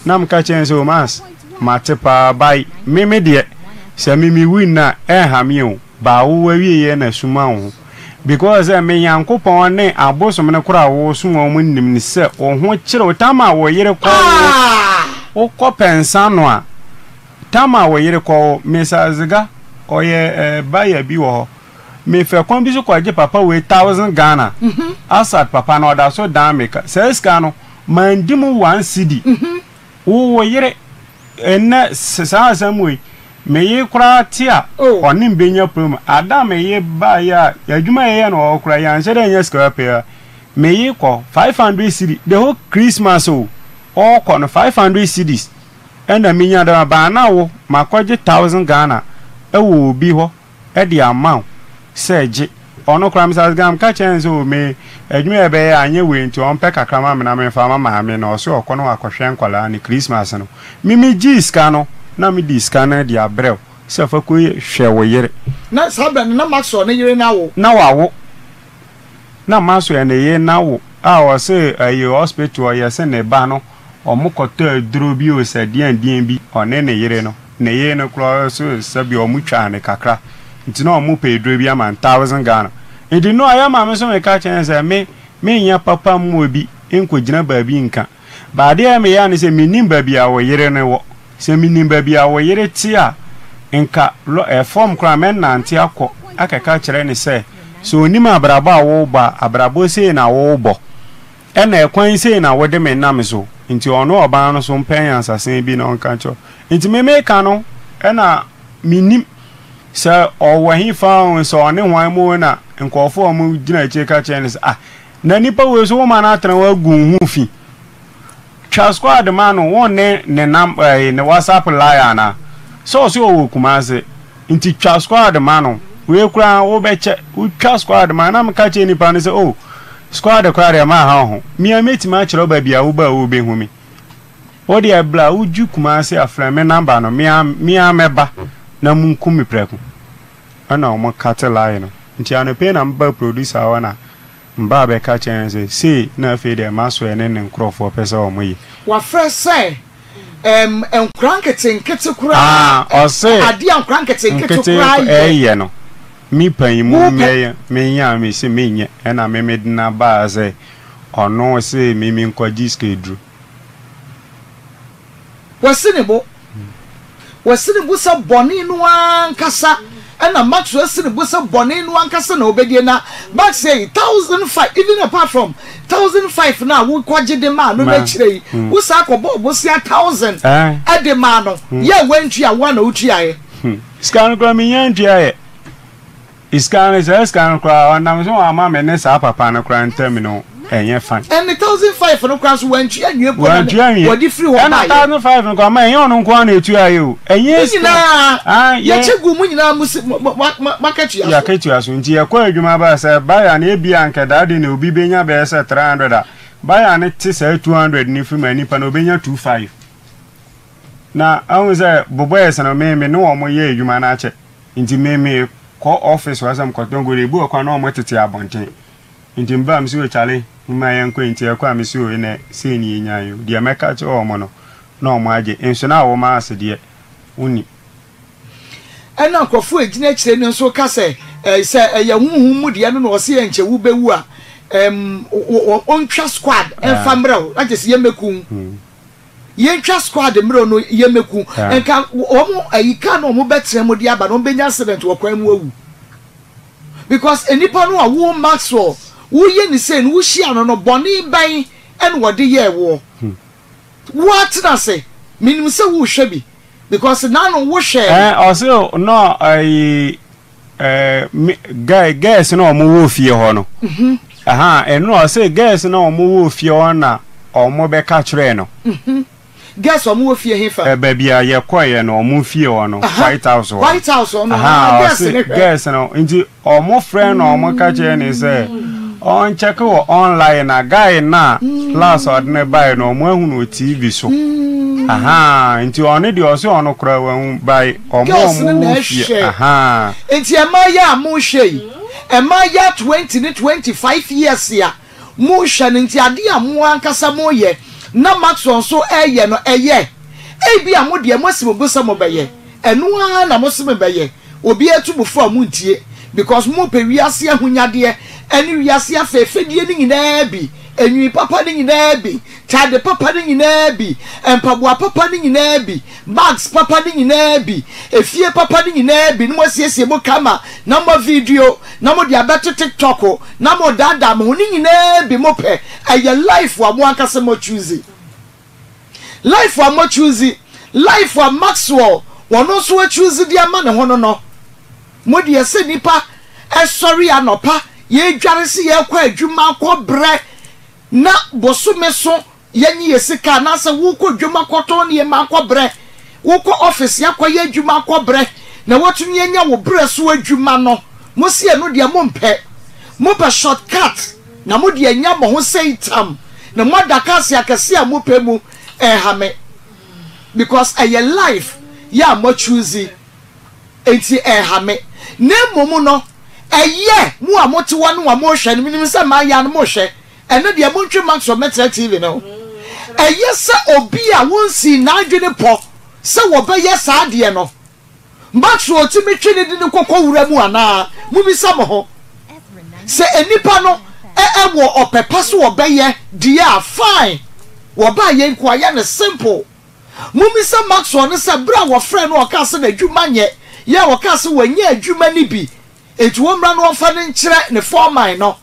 Na meka kyerɛɛ no sɛ, o Max, mate paa, by me me deɛ, sɛ me mewu nnɛ a, ɛnha me o, baa wo w'awieeɛ na suma wo ho. Because sɛ me Nyankopɔn ne abosom no koraa a wosom wɔn nim no sɛ wo ho kyere wo tam a wo yere kɔ wo wokɔ pɛnsa no a tam a wo yere kɔ wo Mesa Zega ɔyɛ eh, buyer bi wɔ hɔ mefɛ kwan bi so kɔgye papa wei thousand Ghana Asad papa no ɔda so dan me ka saa sika no mandi mu one cedi Wo wo yere nnɛ saa asɛm wei me yere koraa te a ɔne me bɛnya problem ada me yere baeɛ a adwuma a yɛyɛ no wɔ hɔ koraa yɛanhyɛ da anya sika pii a me yere kɔ 500 cedi the whole Christmas o ɔkɔ no 500 cedis ɛna menya dɛ baa na wo makɔgye 1000 Ghana ɛwɔ obi hɔ de ama wo sɛ gye. Ɔno koraa Mister Asgam meka kyerɛɛ no sɛ oh me adwuma a yɛbɛyɛ anyɛ wei nti ɔmpɛ kakra ma me na memfa ma maame no ɔse ɔkɔ na wakɔhwɛ nkwadaa no Christmas no. Me me gyee sika no na mede sika no de abrɛ wo sɛ fa kɔ hwɛ wo yere. Na saa berɛ no na Maxwell ne yere no awo. Na wawo. Na Maxwell ne yere no awo a ɔse ɛyɛ hospital ɔyɛ se ne ba no ɔmo kɔtɔ aduro bi o sɛ deɛn deɛn bi ɔne ne yere no. Ne yere no koraa nso sɛbi ɔmo twaa no kakra nti na ɔmo pɛ aduro bi ama no thousand Ghana nti no ayɛ ma me nso meka kyerɛ no sɛ me menyɛ papa mma obi nkɔ gyina baabi nka but adeɛ a meyɛ ne sɛ menim baabi a wo yere no wɔ sɛ menim baabi a wo yere te a nka lɔ ɛfɔm koraa mɛnante akɔ akɛka kyerɛ no sɛ sɛ onim abrabɔ a wobɔ a abrabɔ sei na wobɔ Ɛna ɛkwan sei na wode me nam so, nti ɔno ɔbaa no so mpɛ nyansasɛn bi na ɔnka nkyerɛ wo. Nti me meka no ɛna mennim sɛ ɔwɔ he fa o, sɛ ɔne hwan mu o na nkurɔfoɔ a wɔn gyina akyire ka kyerɛ no sɛ ah na nipa wei so woma no atena hɔ agu wo ho fi. Twa squad ma no wo ne ne nam ɛɛ ne WhatsApp line anaa? Sɛ ɔse ɔwɔ Kumasi nti twa squad ma no wei koraa wobɛkyɛ wotwa squad ma na meka kyerɛ nipa no sɛ oh squad koraa deɛ ma ha ho mea mɛtumi akyerɛ wo baabi a woba a wobɛhu me wo deɛ bla wodwu Kumasi a frɛ me namba no mea mea mɛba na munku me prɛko ɛna wɔn kate line no nti anɔpɛ yi na meba producer hɔ na Mbaa bɛka kyerɛɛ no sɛ, Sei na afei deɛ Maxwell ne ne nkorɔfoɔ pɛ sɛ wɔyɛ. Wafrɛ sɛ ɛm nkwadaa nketenkete koraa. Ah, ɔse adeɛ a nkwadaa nketenkete nkete koraa yɛ. ɛyɛ no, me panyin mu Wopɛ. mɛyɛ, menyɛ a mese menyɛ, ɛna me mede no abaa sɛ ɔno se me menkɔgye sika aduro. Wasi ne bo. Wasi ne bo sɛ bɔne no ara ankasa ɛna Maxwell asi ne bo sɛ bɔne no ankasa na ɔbɛdie na Max ei 1005 even apart from 1005 no a wokɔgye de maa no no akyire yi wo saa kɔbɔɔ bosea 1000 ɛde maa no yɛ a wantua wo a na wotuaeɛ. Sika no koraa mennya ntuaeɛ. Sika no, saa sika no koraa, ɔnam so wamma me ne saa papa no koraa ntam no ɛnyɛ fine. Ɛne 1005 no koraa nso wantua nwie mpo na Wantua nwie. wɔde firi hɔ Ɛna baeɛ. 1005 no koraa, ma ɛnyɛ ɔno nko ara na ɛtuaeɛ o. Ɛnyɛ Mo sika. nyinaa, Ah, yɛn. yɛkyɛ guu mo nyinaa mo si, mo, mo, mo, mo akatua so. Yɛakatua so. Nti yɛkɔ adwuma ba sɛ buyer no ebia anka that day no obi bɛnya bɛyɛ sɛ 300 a, buyer no te saa 200 no firi mu a, nipa no ɔbɛnya 25. Na ahu sɛ boys no me me ne wɔn yɛ adwuma no akyɛ. Nti me me kɔ office hɔ sɛ mekɔtɔn gold ebi wɔ kwan na wɔn tete abɔnten nti me ba me se o kyale mma yɛn kɔ nti ɛkɔ a me se o enɛ sei ne yɛnya yi o deɛ mɛka kyerɛ wɔn no na wɔn agye nso na wɔn ase deɛ wonni. Ɛna nkurɔfoɔ a ɛgyina akyire no nso ka sɛ, Ɛɛ, sɛ ɛyɛ honhom mu deɛ no na ɔse ɛnkyɛ wobɛwu a, ɛm, ɔntwa squad mfa mmerɛ wo, na kyerɛ sɛ yɛmmɛku wo. Yɛntwa squad mmerɛ no yɛmmɛku. Nka wɔn ayi car no wɔn bɛtena mu de aba no wɔn bɛnya accident wɔ kwan mu awu. Because nnipa no a wo Maxwell woyɛ ne sei no wohyia no no bɔne bɛn ɛna wɔde yɛɛ woɔ. Wo atena ase menim sɛ wohwɛ bi because nano wohwɛɛ no. Ɔse no ayi Eh, me, guy, girls na wɔn wɔ fie hɔ no. Mhm. Aha, ɛno ɔsɛ girls na wɔn wɔ fie hɔ na wɔn bɛka kyerɛ no. Mhm. Girls wɔn wɔ fie he fa? Ɛ baabi a yɛkɔeɛ no wɔn fie hɔ no, White House hɔ. White House hɔ no. Aha, girls ɔsɛ girls no nti wɔn frɛ no wɔn ka kyerɛ ne sɛ ɔnkyɛke wɔ online na guy na last ɔde ne bae no wɔn ahu no wɔ TV so. Aha, nti ɔno deɛ ɔsɛ ɔno koraa wahu bae. Ɔmo a Girls no ɔmo na wɔ fie ɛhwɛ. ahaa. Nti ɛmaa yi a mohwɛ yi, ɛmaa yi a 20 ne 25 years a mohwɛ no, nti adeɛ a mo ankasa moyɛ na Maxwell nso ɛyɛ no ɛyɛ? Ebia mo deɛ moasi mo bo sɛ mobɛyɛ, ɛno ara na mose mobɛyɛ, obiara tu mo fo a montie. Because mopɛ wiase ahonyadeɛ ɛne wiase afɛɛfɛdie no nyinaa bi, enwi papa no nyinaa bi, taade papa no nyinaa bi, mpaboa papa no nyinaa bi, bags papa no nyinaa bi, efie papa no nyinaa bi, na moasiesie mo kama, na moa video, na mode abɛto tiktok, na modaadaa mo ho, ne nyinaa bi mopɛ. Ɛyɛ life a mo ankasa mo choose. Life a mo choose, life a Maxwell ɔno nso achoose de ama ne ho no no. Mo deɛ sɛ nipa sɔre anɔpa yɛdware sɛ yɛkɔ adwuma akɔ brɛ na bosome so yɛnye yɛ sika anaasɛ wokɔ dwom akɔtɔn nneɛma akɔ brɛ, wokɔ office akɔyɛ adwuma akɔ brɛ na watumi anya wo brɛ so adwuma no, mo se ɛno deɛ mompɛ. Mopɛ short cut na mo de anya mo ho sei tam na moada cars akɛse a mopɛ mu. Ɛnha me because ɛyɛ life yɛ a mo choose. Enti ɛnha me. Na mmom no, ɛyɛ mo a mote hɔ no a morehwɛ no, menim sɛ mmayewa no morehwɛ, ɛno deɛ montwe Maxwell mmɛtena TV no ho. Ɛyɛ sɛ obi a wonsii n'adwene pɔ sɛ wɔbɛyɛ saa adeɛ no, Maxwell tumi twe no de no kɔkɔ wura mu anaa? Mobisa mo ho. Sɛ nnipa no wɔ ɔpɛ pa sɛ wɔbɛyɛ deɛ a, fine. Wɔbaa yɛn nko a, yɛ no simple. Mommisa Maxwell no sɛ bere a wɔfrɛɛ no a ɔkaa sɛ n'adwuma nyɛ yɛ a ɔkaa sɛ wanya adwuma no bi enti wɔmmra na wɔmfa no nkyerɛ ne foreman no,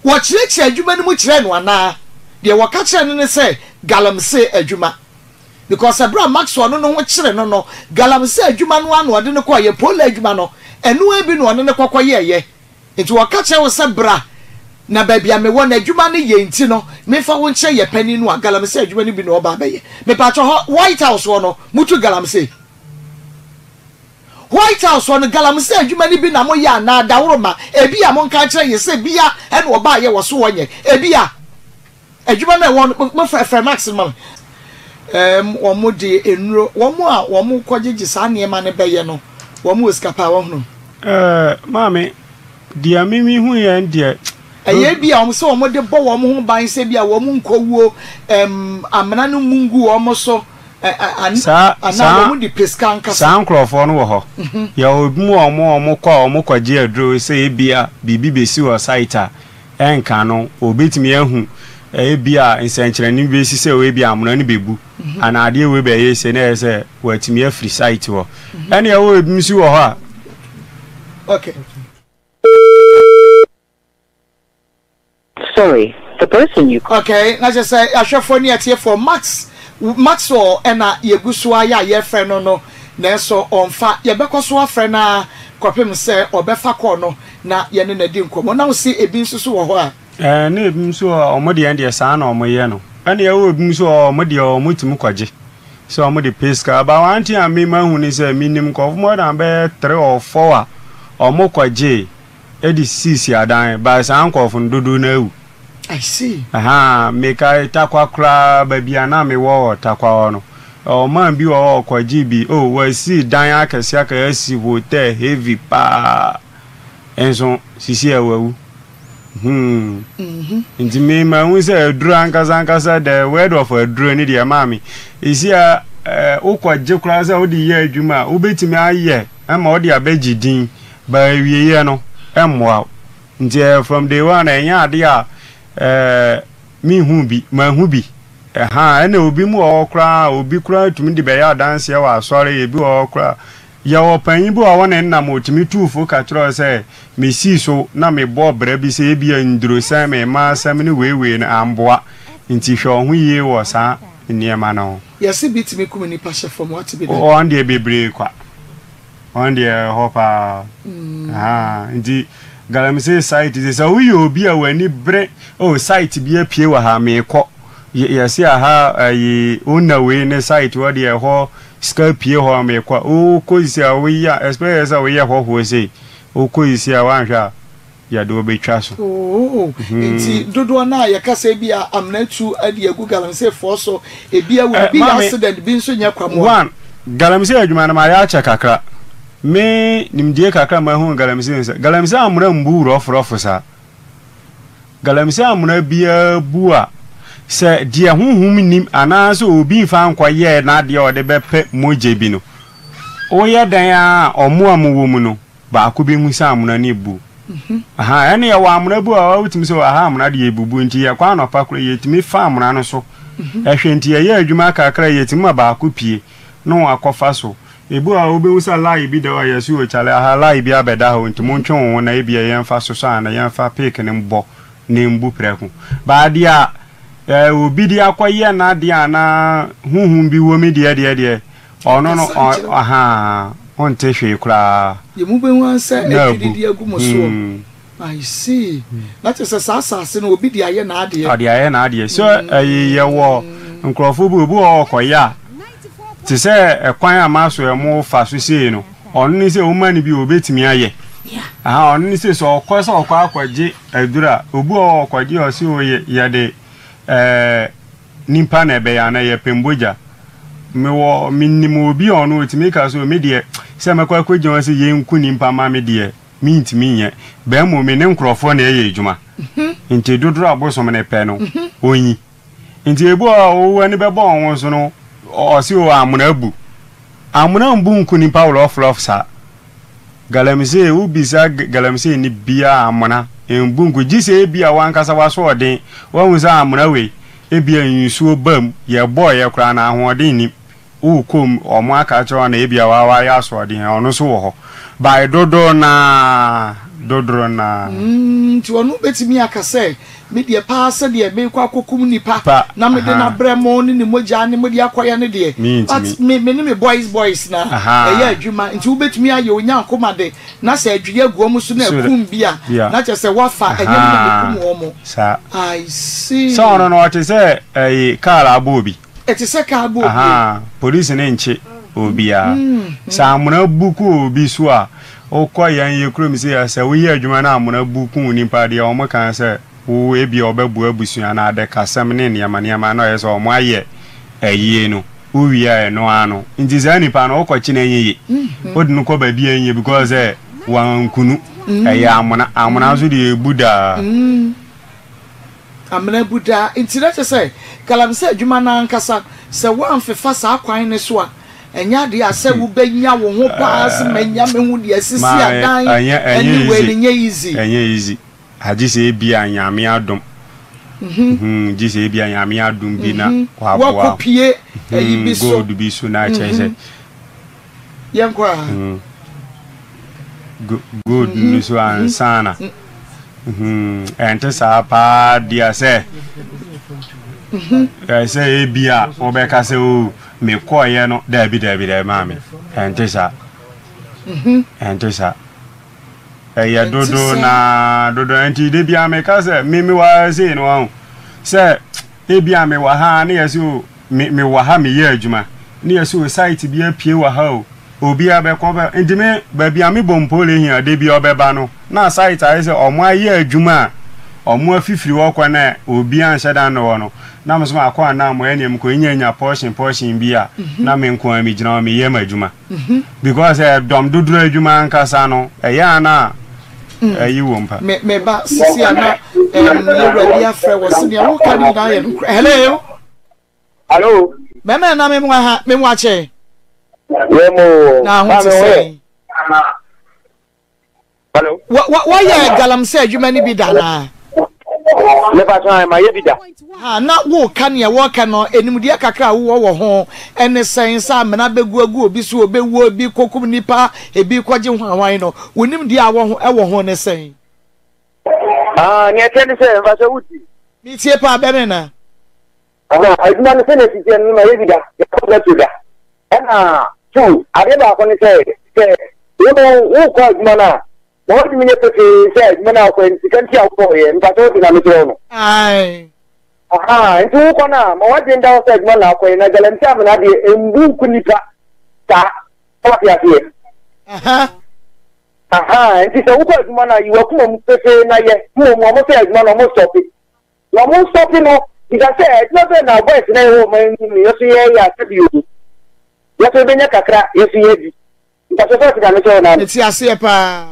wɔkyerɛkyerɛɛ adwuma no mu kyerɛɛ no anaa? Deɛ wɔka kyerɛɛ no ne sɛ galamsey adwuma. Because bere a Maxwell no ne ho kyere no no, galamsey adwuma no ara na ɔde no kɔeɛ, pole adwuma no, ɛno ara bi na ɔne no kɔkɔyɛeɛ. Enti wɔka kyerɛ wo sɛ, Bra, na baabi a mewɔ no, adwuma no yɛ nti no, memfa wo nkyerɛ yɛn panin no a, galamsey adwuma no bi na ɔreba abɛyɛ. Mepakyɛ hɔ, White House hɔ no, motu galamsey? White House hɔ no, galamsey adwuma no bi na moyɛ anaa? Dawuroma, ebia monka nkyerɛ yɛn sɛ bia ɛna ɔbaayɛ wɔ so ɔnyɛ. Ebia. Adwuma no a ɛwɔ no, mo frɛ frɛ Max no ma me. Ɛɛm, wɔn de nnuro, wɔn a wɔn kɔgyegye saa nneɛma no bɛyɛ no, wɔn wɔ sika paa, wahunu. Ɛɛ, maame, deɛ me me hu yɛn deɛ. Ɛyɛ bi a wɔn sɛ wɔn de bɔ wɔn ho ban sɛ bi a wɔn nkɔwuo, ɛɛm, amena no mu ngu wɔn so, ɛ ɛ an, Saa, anaa saa, wɔn de pɛ sika ankasa. saa nkorɔfoɔ no wɔ hɔ. Yɛwɔ ebinom a wɔn wɔn kɔ a wɔn kɔgye aduro sɛ ebia biribi bɛsi wɔ site a. ɛnka no, obetumi ahu ebia nsɛnkyerɛnne bi besi sɛ ebia amena no bebu anaa adeɛ wei bɛyɛ sei na ɛyɛ sɛ watumi afiri site hɔ. Ɛne ɛwɔ ebi nso wɔ hɔ a. Okay. Sorry, the person you. Okay, na kyerɛ sɛ ahwɛfoɔ ne atiefoɔ Max Maxwell ɛna yɛgu so ayɛ a yɛfrɛ no no nanso ɔmfa yɛbɛkɔ so afrɛ no ara kɔpem sɛ ɔbɛfa kɔɔ no na yɛne no adi nkɔmmɔ. Na wose ebi nso so wɔ hɔ a? Ɛɛ, na ebi nso wɔ hɔ a, wɔn deɛ deɛ saa na wɔyɛ no. Ɛna ɛwɔ ebi nso wɔ hɔ a, wɔn deɛ wɔtumi kɔgye sɛ wɔde pɛ sika. But one thing a me mahu ne sɛ, menim nkurɔfo more than bɛyɛ three or four a wɔkɔgyee de sisii adan, but saa nkurɔfo no dodow no awu. I see. Ahaa, mekae Tarkwa koraa, baabi a na mewɔ wɔ Tarkwa hɔ no, ɔman bi wɔ hɔ a ɔkɔgyee bi, oh, wɔasi dan akɛse akɛse, asi hotel heavy paa. Nso sisi a wawu. Hmm. Nti me ma hu sɛ aduro ankasa ankasa the word of aduro ne deɛ maa me. Esi a eh, wokɔ gye koraa sɛ wode yɛ adwuma a wobɛtumi ayɛ ma wode abɛgye din ba awieɛ no ɛmmoa wo. Nti eh, from day one ɛnyɛ adeɛ a eh, menhu bi, mahu bi. Ɛha ɛna obi mu wɔ hɔ koraa obi koraa tumi de bɛyɛ adanseɛ wɔ asɔre ebi wɔ hɔ koraa Yɛwɔ panyin bi wɔ hɔ a ɔne nam otumi tuu fo ka kyerɛɛ wo sɛ, Misii so na mebɔɔ bra bi sɛ ebia nnurosɛm, mmaa asɛm ne wei wei no amboa, nti hwɛ wo ho yie wɔ saa nneɛma no ho. Yɛse bi tumi kum nipa hyɛ fam, wate bi da? Wɔn deɛ bebree kwa. Wɔn deɛ ɛwɔ hɔ paa. Ahaa, nti galamsey site sɛ sɛ woyɛ obi a w'ani bere, oh site bi apue wɔ ha, meekɔ. Yɛse aha ayi, owner wei ne site hɔ deɛ ɛhɔ Sika pie hɔ a mekɔ a wokɔ sisi a woyɛ a especially sɛ woyɛ hɔhoɔ sei wokɔ sisi a woanhwɛ a yɛde wo bɛtwa so. Oh, nti dodoɔ no a yɛka sɛ ebi a amena tu de agu galamseyfoɔ so, ebi awu, Eh, ebi yɛ maame, accident, bi nso nyɛ kwamoa. one, galamsey adwuma no mayɛ akyɛ kakra. Me nimdie kakra a mahu wɔ galamsey ho sɛ, galamsey amena mbu rɔforɔfo saa. Galamsey amena biara bu a, sɛ deɛ honhom nnim anaasɛ obi mfa nkɔyɛɛ n'adeɛ a ɔde bɛpɛ mogya bi no, woyɛ dɛn ara a, wɔn a wɔwɔ mu no, Baako bɛhu sɛ amena no rebu. Ahaa, ɛne yɛwɔ amena bi wɔ hɔ a wotumi sɛ aha amena deɛ ebubu nti yɛkɔ anɔpa koraa yɛtumi fa amena no so hwɛ nti yɛyɛ adwuma kakra yɛtumi ma baako pue na wakɔfa so. Ebi wɔ hɔ a wobɛhu sɛ line bi da hɔ a yɛse o kyale aha line bi abɛda ha o nti montwe wo ho na ebia yɛmfa sosɔ anaa yɛmfa pick no mbɔ na embu prɛko. But adeɛ a eh, obi de akɔyɛ n'adeɛ anaa honhom bi wɔ mu deɛ deɛ deɛ Ɔno no Ɔnkasa nkyerɛ wo. ahaa wonte hwee koraa. Deɛ mobɛhu ara sɛ Na abu. atwiri de agu mo soɔ. Hmm. I see. Na kyerɛ sɛ saa asase no obi de ayɛ n'adeɛ. Ɔde ayɛ n'adeɛ. Sɛ ɛyi yɛwɔ nkurɔfoɔ bi obi wɔ hɔ ɔkɔyɛ a te sɛ ɛkwan a maso ɛmo fa so sei no ɔno ne sɛ woma no bi a obetumi ayɛ. Aha ɔno ne sɛ sɛ ɔkɔ sɛ ɔkɔ akɔgye aduru a obi wɔ hɔ ɔkɔgye a ɔse o yɛde ɛɛ Nipa na ɛbɛyɛ anaa yɛpɛ mbogya. Mewɔ menim obi a ɔno otumi ka sɛ me deɛ sɛ mɛkɔ akɔgyina hɔ sɛ yɛnku nipa ma me deɛ mentumi nyɛ but mmom me ne nkorɔfoɔ na ɛyɛ adwuma nti dodoɔ a bosom no pɛ no ɔnyi nti ebi wɔ hɔ a wo ani bɛbɔ wo ho so no ɔse o amona abu amona mbu nku nipa wlɔflɔf saa. Galamsey, wo bisa galamsey ni biaa amona nbu nko gye sɛ ebia wankasa w'asoɔden wahu sɛ amona wei ebia nsuo ba mu yɛ bɔɔyɛ koraa no ahoɔden nnim wo kɔ mu ɔmo aka akyerɛ wo na ebia waa wayɛ asoɔden ɔno nso wɔ hɔ by dodoro naa dodoro naa. Nti ɔno bɛtumi aka sɛ Me deɛ paa sɛdeɛ merekɔ akɔkum nipa Pa na mede no ahaa. abrɛ mo ne ne mogya ne mode akɔyɛ no deɛ, but Mentumi. me me ne me boys boys na ɛyɛ Ahaa. adwuma nti wobɛtumi ayɛ Onyankoma de na sɛ adwiri agu wɔn so na So akum bi a bi a. na kyerɛ sɛ woafa ɛnyɛ me na Ahaa. mekum wɔn. Saa. I Sɛ see. ɔno no ɔte sɛ ɛyi car abɔ obi. Ɛte sɛ car abɔ obi o. Ahaa. Polisi no nkye obiara. Sɛ amona bu kɔ obi so a, wokɔ yɛn yɛ kurom sei a, sɛ woyɛ adwuma na amona bu ku nipa deɛ wɔn ka sɛ wo ebia wɔbɛboa abusua no adakasɛm ne nneɛma nneɛma na ɔyɛ sɛ wɔn ayɛ ayie no wowie a ɛno ara no nti saa nipa no wokɔkye no ɛnyɛ yie wode no kɔ baabi a ɛnyɛ because sɛ wankunu ɛyɛ amona amona nso deɛ ɛbu daa. Amena bu daa nti na kyerɛ sɛ galamsey adwuma no ankasa sɛ woamfefa saa kwan no so a ɛnyɛ adeɛ a sɛ wobɛnya wo ho paa sɛ manya me ho deɛ asisi adan ne wei no nyɛ easy. Ɛnyɛ easy. Agye sɛ ebia Nyame adom. Gye sɛ ebia Nyame adom bi na waboa wo. Wakɔpie ayi bi so. Gold bi so na kyerɛ sɛ. Yɛnkɔ a. Gold no so ansa na. Ɛnte saa paa deɛ sɛ. Sɛ ebia wobɛka sɛ o mekɔeɛ no daabi daabi daabi maame. Ɛnte saa. Ɛnte saa. Ɛyɛ dodo na dodo nti de bia meka sɛ me me wɔ ha sei no wahu sɛ ebia me wɔ ha ne yɛsɛ o me me wɔ ha meyɛ adwuma ne yɛsɛ o site bi apue wɔ ha o obiara bɛkɔ bɛ nti me baabi a mebɔ mpole hia de bia ɔbɛba no na site ayɛ sɛ ɔmo ayɛ adwuma a ɔmo afifiri hɔ kɔ na obiara nhyɛ da nnɔ hɔ no na me nso makɔ anam ɛneɛ mekɔ nya nya portion portion bi a na me nko ara megyina hɔ meyɛ m'adwuma. Because ɛdɔm dodoɔ adwuma ankasa no ɛyɛ a na ɛyi wɔ mpa. Me me ba sisi a na ɛm yɛwura bi afrɛ wɔ se nea woka ne nyinaa yɛ nokorɛ. Hello. Hello. Mɛmɛ na me mu aha me mu akyɛ. Yɛ mo. Na ho te sɛn. Hello. Wɔyɛ galamsey adwuma no bi da anaa? Mepa kyɛw ma yɛ bi da. Ha na woka nea wɔka no enimdeɛ kakra a wowɔ wɔ ho ɛne sɛn sɛ amena bɛgu agu obi so obɛwuo ebi kɔkum nipa ebi kɔgye hwanhwan no wo nimdeɛ a wɔ ho ɛwɔ ho ne sɛn? Ah, nea ɛkyɛ ne sɛ mfa sɛ wodi. Metie paa bɛmɛ na. Aha, adwuma no sɛnea ɛsi teɛ no ma yɛ bi da yɛkɔ bɛto da ɛna two adeɛ baako ne sɛ sɛ wo no wokɔ adwuma no a Ma w'adwene nyɛ pefee sɛ adwuma no a wokɔyɛ no sika nti a wokɔɔyɛ. Mpakyɛ wote nea mekyerɛ wo no? Ae. Ahaa, nti wokɔ no a, ma w'adwene da hɔ sɛ adwuma na akɔyɛ, na galamsey amena deɛ, ɛmbu nku nnipa saa. Woate aseɛ? Aha. Ahaa, nti sɛ wokɔ adwuma no a, yi w'akoma mu pefee na yɛ. Mmom wɔn sɛ adwuma no, wɔn stɔpe. Na wɔn stɔpe no, bisa sɛ, adwuma bɛn na boys no a yɛwɔ ɔman yi mu no, yɛso yɛyɛ a sɛbi o, yɛso yɛbɛnya kakra, yɛso yɛadi. Mpakyɛ sɛ ɔte nyame sɛ ɔnam. Mete aseɛ paa.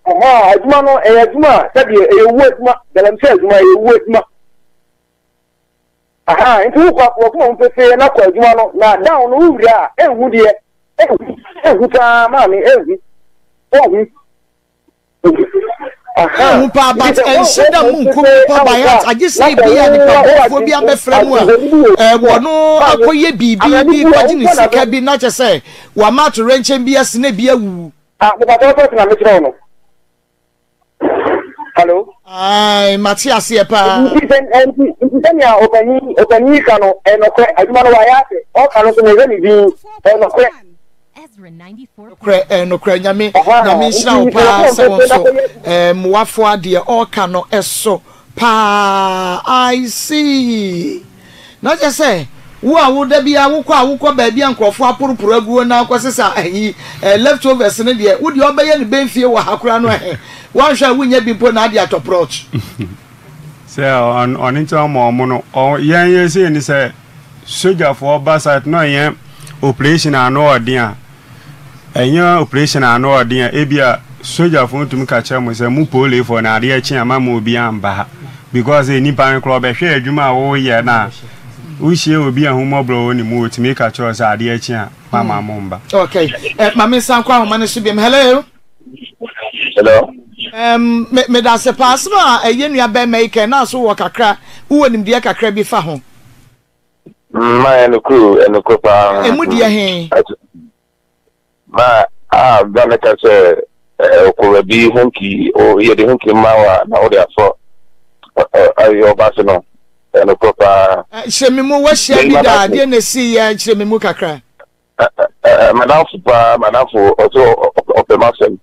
Ɛhɛn adwuma no ɛyɛ adwuma a sɛdeɛ ɛyɛ owuo adwuma galamsey adwuma ɛyɛ owuo adwuma ahaa nti wokɔ akɔ wakoma mu pefee na kɔ adwuma no na down no wowura a ehu deɛ ehu ehu paa maame ehu ehu. Ɛhu paa but ɛnhyɛ da mu nkum nipa by heart agye sɛ ebi a nipa bɔfoɔ bi abɛfrɛ mu a ɛɛ wɔno akɔyɛ biribi bi kɔgye ne sika bi na kyɛ sɛ wama atoyerɛnkyɛm bi asi na ebi awuwu. Ah, mepatɔ sɛ na mekyerɛ wo no. Hello. Ayi, mate aseɛ paa. Nti sɛ nti nti sɛnea ɔpanyin ɔpanyin yi ka no ɛnɔkorɛ adwuma no wayɛ ase ɔka no so mehwɛ ne din ɛnɔkorɛ. Nokorɛ ɛyɛ nokorɛ Nyame Nyame nhyira wo paa sɛ wo nso mmoafoa deɛ ɔreka no ɛso paa I see na kyerɛ sɛ wo a wo da biara wokɔ a wokɔ baabi a nkurɔfoɔ aporoporo aguo na akɔ sesa ayi leftovers no deɛ wo deɛ ɔbɛyɛ no bɛnfie wɔ ha koraa no ɛhɛ woanhwɛ a wonnya bi mpo na ade atɔ prɔt. Sɛ ɔno nti ɔma ɔmo no yɛn yɛ sei ne sɛ Sogyafoɔ ba site na ɔyɛ operation a ano ɔden a, ɛnyɛ operation a ano ɔden a, ebia sogyafoɔ ntumi ka kyerɛ mo sɛ mo polefoɔ no adeɛ kye a ma mo obiara mba ha because nipa no koraa ɔbɛhwɛ adwuma a woyɛ no a wohyia obi a ahummɔborɔ wɔ ne mu ɔtumi ka kyerɛ wo sɛ adeɛ kye a ma ma mo mba. Okay, eh, ma me nsan kɔ ahoma no so biom. Hello. Hello. Um, me me da ase paa asɛm a ɛyɛ nua bɛrima yi kɛn na so wɔ kakra wowɔ nimdeɛ kakra bi fa ho. Ma ɛnokoro ɛnokoro paa. Emu deɛ he? Ma a ba no ka sɛ ɔkɔwa bi honki yɛde honki ma wa na wode afɔ ɛyɛ ɔba so no ɛnokoro paa. Kyerɛ me mu wahyia bi da adeɛ na esi yɛ kyerɛ me mu kakra. Madamfo paa madamfo ɔsɛ ɔpɛ m'asɛm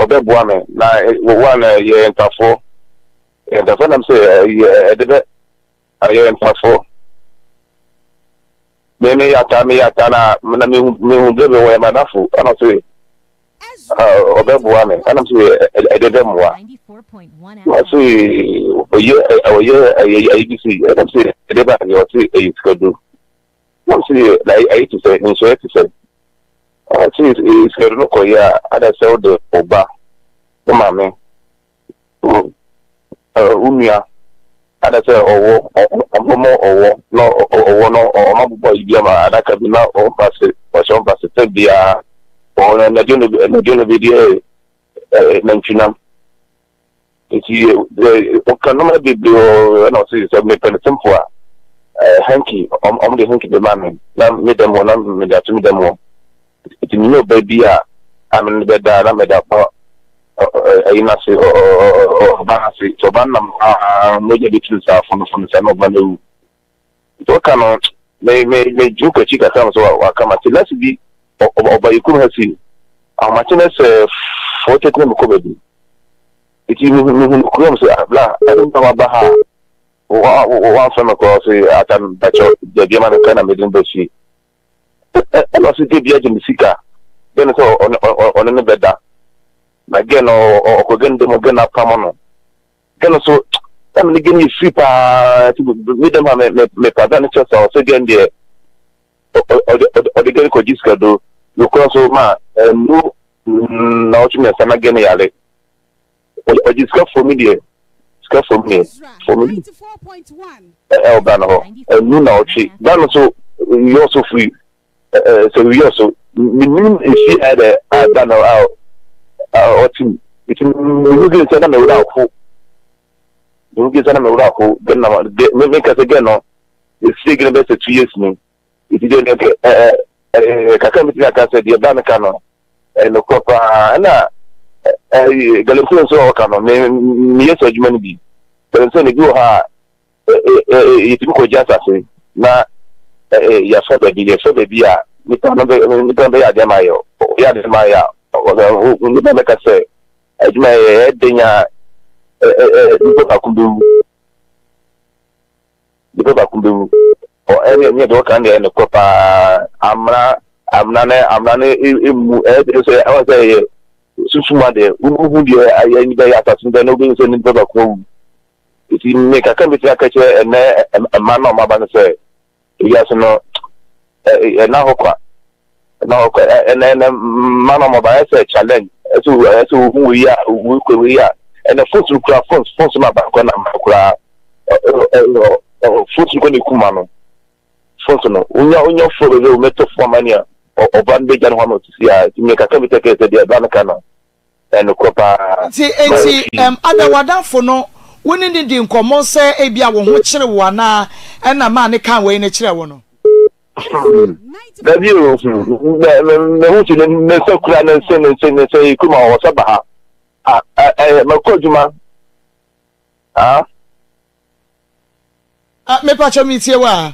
ɔbɛboa me na wa na yɛ ntafoɔ yɛ ntafoɔ nam sɛ ɛde bɛ Ayɛ ntafo. Me me yata me yata na na me hu me hu bere wɔyɛ madafo ɛna ɔse ɔbɛboa me ɛna ɔse ɛde bɛ mmoa na ɔse ɔyɛ ɔyɛ ɛyɛ ayi bi si ɛna ɔse ɛde bɛ adeɛ ɔse ɛyɛ sika duro na ɔse na ayi te sɛ nhyɛ te sɛ ɔse sika duro no kɔ yɛ a ada sɛ ɔde ɔba wo maame Wo nua adasɛ ɔwɔ ɔmo ɔwɔ na ɔwɔ no ɔmo abobɔ ayi bi ama adaka bi na ɔmpa se ɔhyɛ ɔmpa se tɛ biara ɔwɔ no anadwo no anadwo no bi deɛ ɛɛ nantwinam nti ɔka nneɛma bebree wɔ ɛna ɔse sɛ mepɛ no simple a ɛɛ hanky ɔmo de hanky bɛma me na me dɛm hɔ na mede ato me dɛm hɔ nti menyɛ ɔbaa bi a a me ne bɛda na mede akɔ ɛyi no ase ɔba no ase nti ɔba no nam aa mogya bi tiri saa fonofono saa na ɔba no awu nti ɔka no me me me dwene kɔ akyi kakra so waka ma te last bi ɔba yɛ kurom ha si ahomakye no sɛ 4:30 na mekɔ baabi nti mehu no kurom sɛ abla ɛne nta waba ha wamfrɛ me koraa ɔse ata mpakyɛ dabi ama mekɔ na mede no ba fie Ɛna ɔse gɛ bi agye me sika gɛ no sɛ ɔne no bɛda na gɛ no ɔkɔ gɛ no dɛm gɛ no apam no gɛ no so na me ne gɛ no yɛ firi paa nti me dɛm ha me me me pada no kyɛ sɛ ɔsɛ gɛ no deɛ ɔde gɛ no kɔgye sika do nokorɛ so ma ɛnu na ɔtwe mmiɛnsa na gɛ no yare Ɔgye sika fom deɛ, sika fom deɛ, fom ɛwɔ Ghana hɔ. Ɛnu na ɔtwe. Ghana so yɛ ɔso firi sɛ wiyɛ ɔso. Menim efi a dɛ a Ghana a ɔte mu. Nti mehu gɛ sɛ na mewura aho. Mehu gɛ sɛ na mewura aho. Gɛ na gɛ me me kasa gɛ no. Efie gɛ no bɛ sɛ 2 years ni. Nti gɛ no kɛ ɛɛ kakra metumi aka sɛ deɛ ba no ka no. Ɛyɛ nokorɛ paa. Ɛna ɛɛ galamsey nso a ɔka no, me meyɛ saa adwuma no bi. Galamsey no ebi wɔ hɔ a yɛtumi kɔgye asase na yɛafa baabi, yɛfa baabi a nipa no bɛ nipa no bɛyɛ adeɛ ama yɛ, ɔyɛ adeɛ ma yɛ a, nipa bɛka sɛ adwuma yɛ ɛyɛ den a nipa baako bɛwu. Nipa baako bɛwu. Ɔ ɛne ɛnyɛ deɛ ɔka no deɛ ɛyɛ nokorɛ paa. Amena amena no amena no emu ɛyɛ deɛ sɛ ɛwɔ sɛ ɛyɛ sunsum adeɛ. Wohu deɛ ayɛ nipa yɛ asase no bɛn na wobɛhu sɛ nipa baako awu. Nti me kakra mɛtumi aka kyerɛ ɛnɛ mmaa no a wɔaba no sɛ ewiase no ɛna hɔ kwa. Ɛna hɔ kwa ɛnɛ ɛnɛ mmaa no a wɔaba ayɛ sɛ challenge ɛsɛ ɛsɛ wohu wei a wei kɔ wei a ɛnɛ phones no kura phones phones no aba kɔ na mmaa koraa phones no kɔ na ekum ma no phones no wonya wonya phone bɛbɛ wo mɛtɔ phone ama ni a ɔba no bɛgya ne ho ama osisi a nti me kakra mi tɛ kɛ sɛ deɛ ɛba no ka no. Ɛyɛ nokorɛ paa. Nti, enti, ɛm, ada w'adamfo no, wo ne no di nkɔmmɔ sɛ ebia wo ho kyere wo anaa, ɛna maa no kaa wei no kyerɛɛ wo no? Dabi o, mɛ, mɛ, mɛhu sɛ ne, ne nsa kura ne nsa, ne nsa, ne nsa yi kuma ɔsɛ ba ha. Ah, ɛ, ɛ, mɛkɔ adwuma. Ah. Ah, me pacho me tie wa.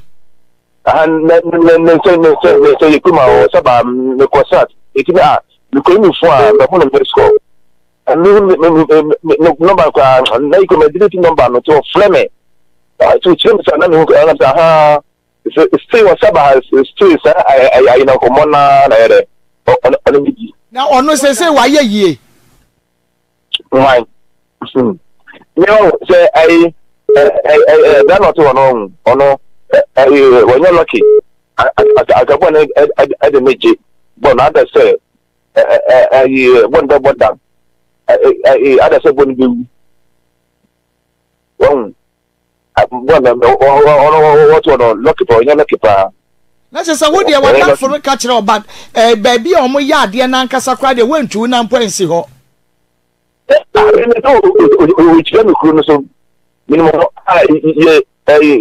Ah, ne ne ne nsa ne nsa ne nsa yi kuma ɔsɛ ba mekɔ sat. Eti ah, mekɔ yi mi fo a, mɛhu no miss call. Me me me me me number koraa na yi kɔ mɛ delete number no ti ɔfrɛ me. Ah, ti o kyerɛ mi sa na mi hu na mi sa ha. Sɛ still ɔsɛ ba ha still sɛ ayi na nkɔmɔ naa na yɛ dɛ ɔne mi di. Na ɔno sese wayɛ yie. Hwan? Me ɔho sɛ ayi ɛ bra na ɔte hɔ no ɔho ɔno ɛyi wɔnyɛ lɔki akabɔ ne ɛde ne gye bɔ na ada sɛ ɛyi bɔ ne bɛbɔ dam ɛyi ada sɛ bɔ ne bɛwu wɔn bɔ ne ɔno wɔte hɔ no lɔki paa ɔnyɛ lɔki paa. Na kyerɛ sɛ wo deɛ w'adamfo no ka kyerɛ wo but eh, baabi a wɔyɛ adeɛ no ankasa koraa deɛ woantu wo nan mpo ansi hɔ. Ɔkyerɛ me kuro no so menim hɔ a yɛ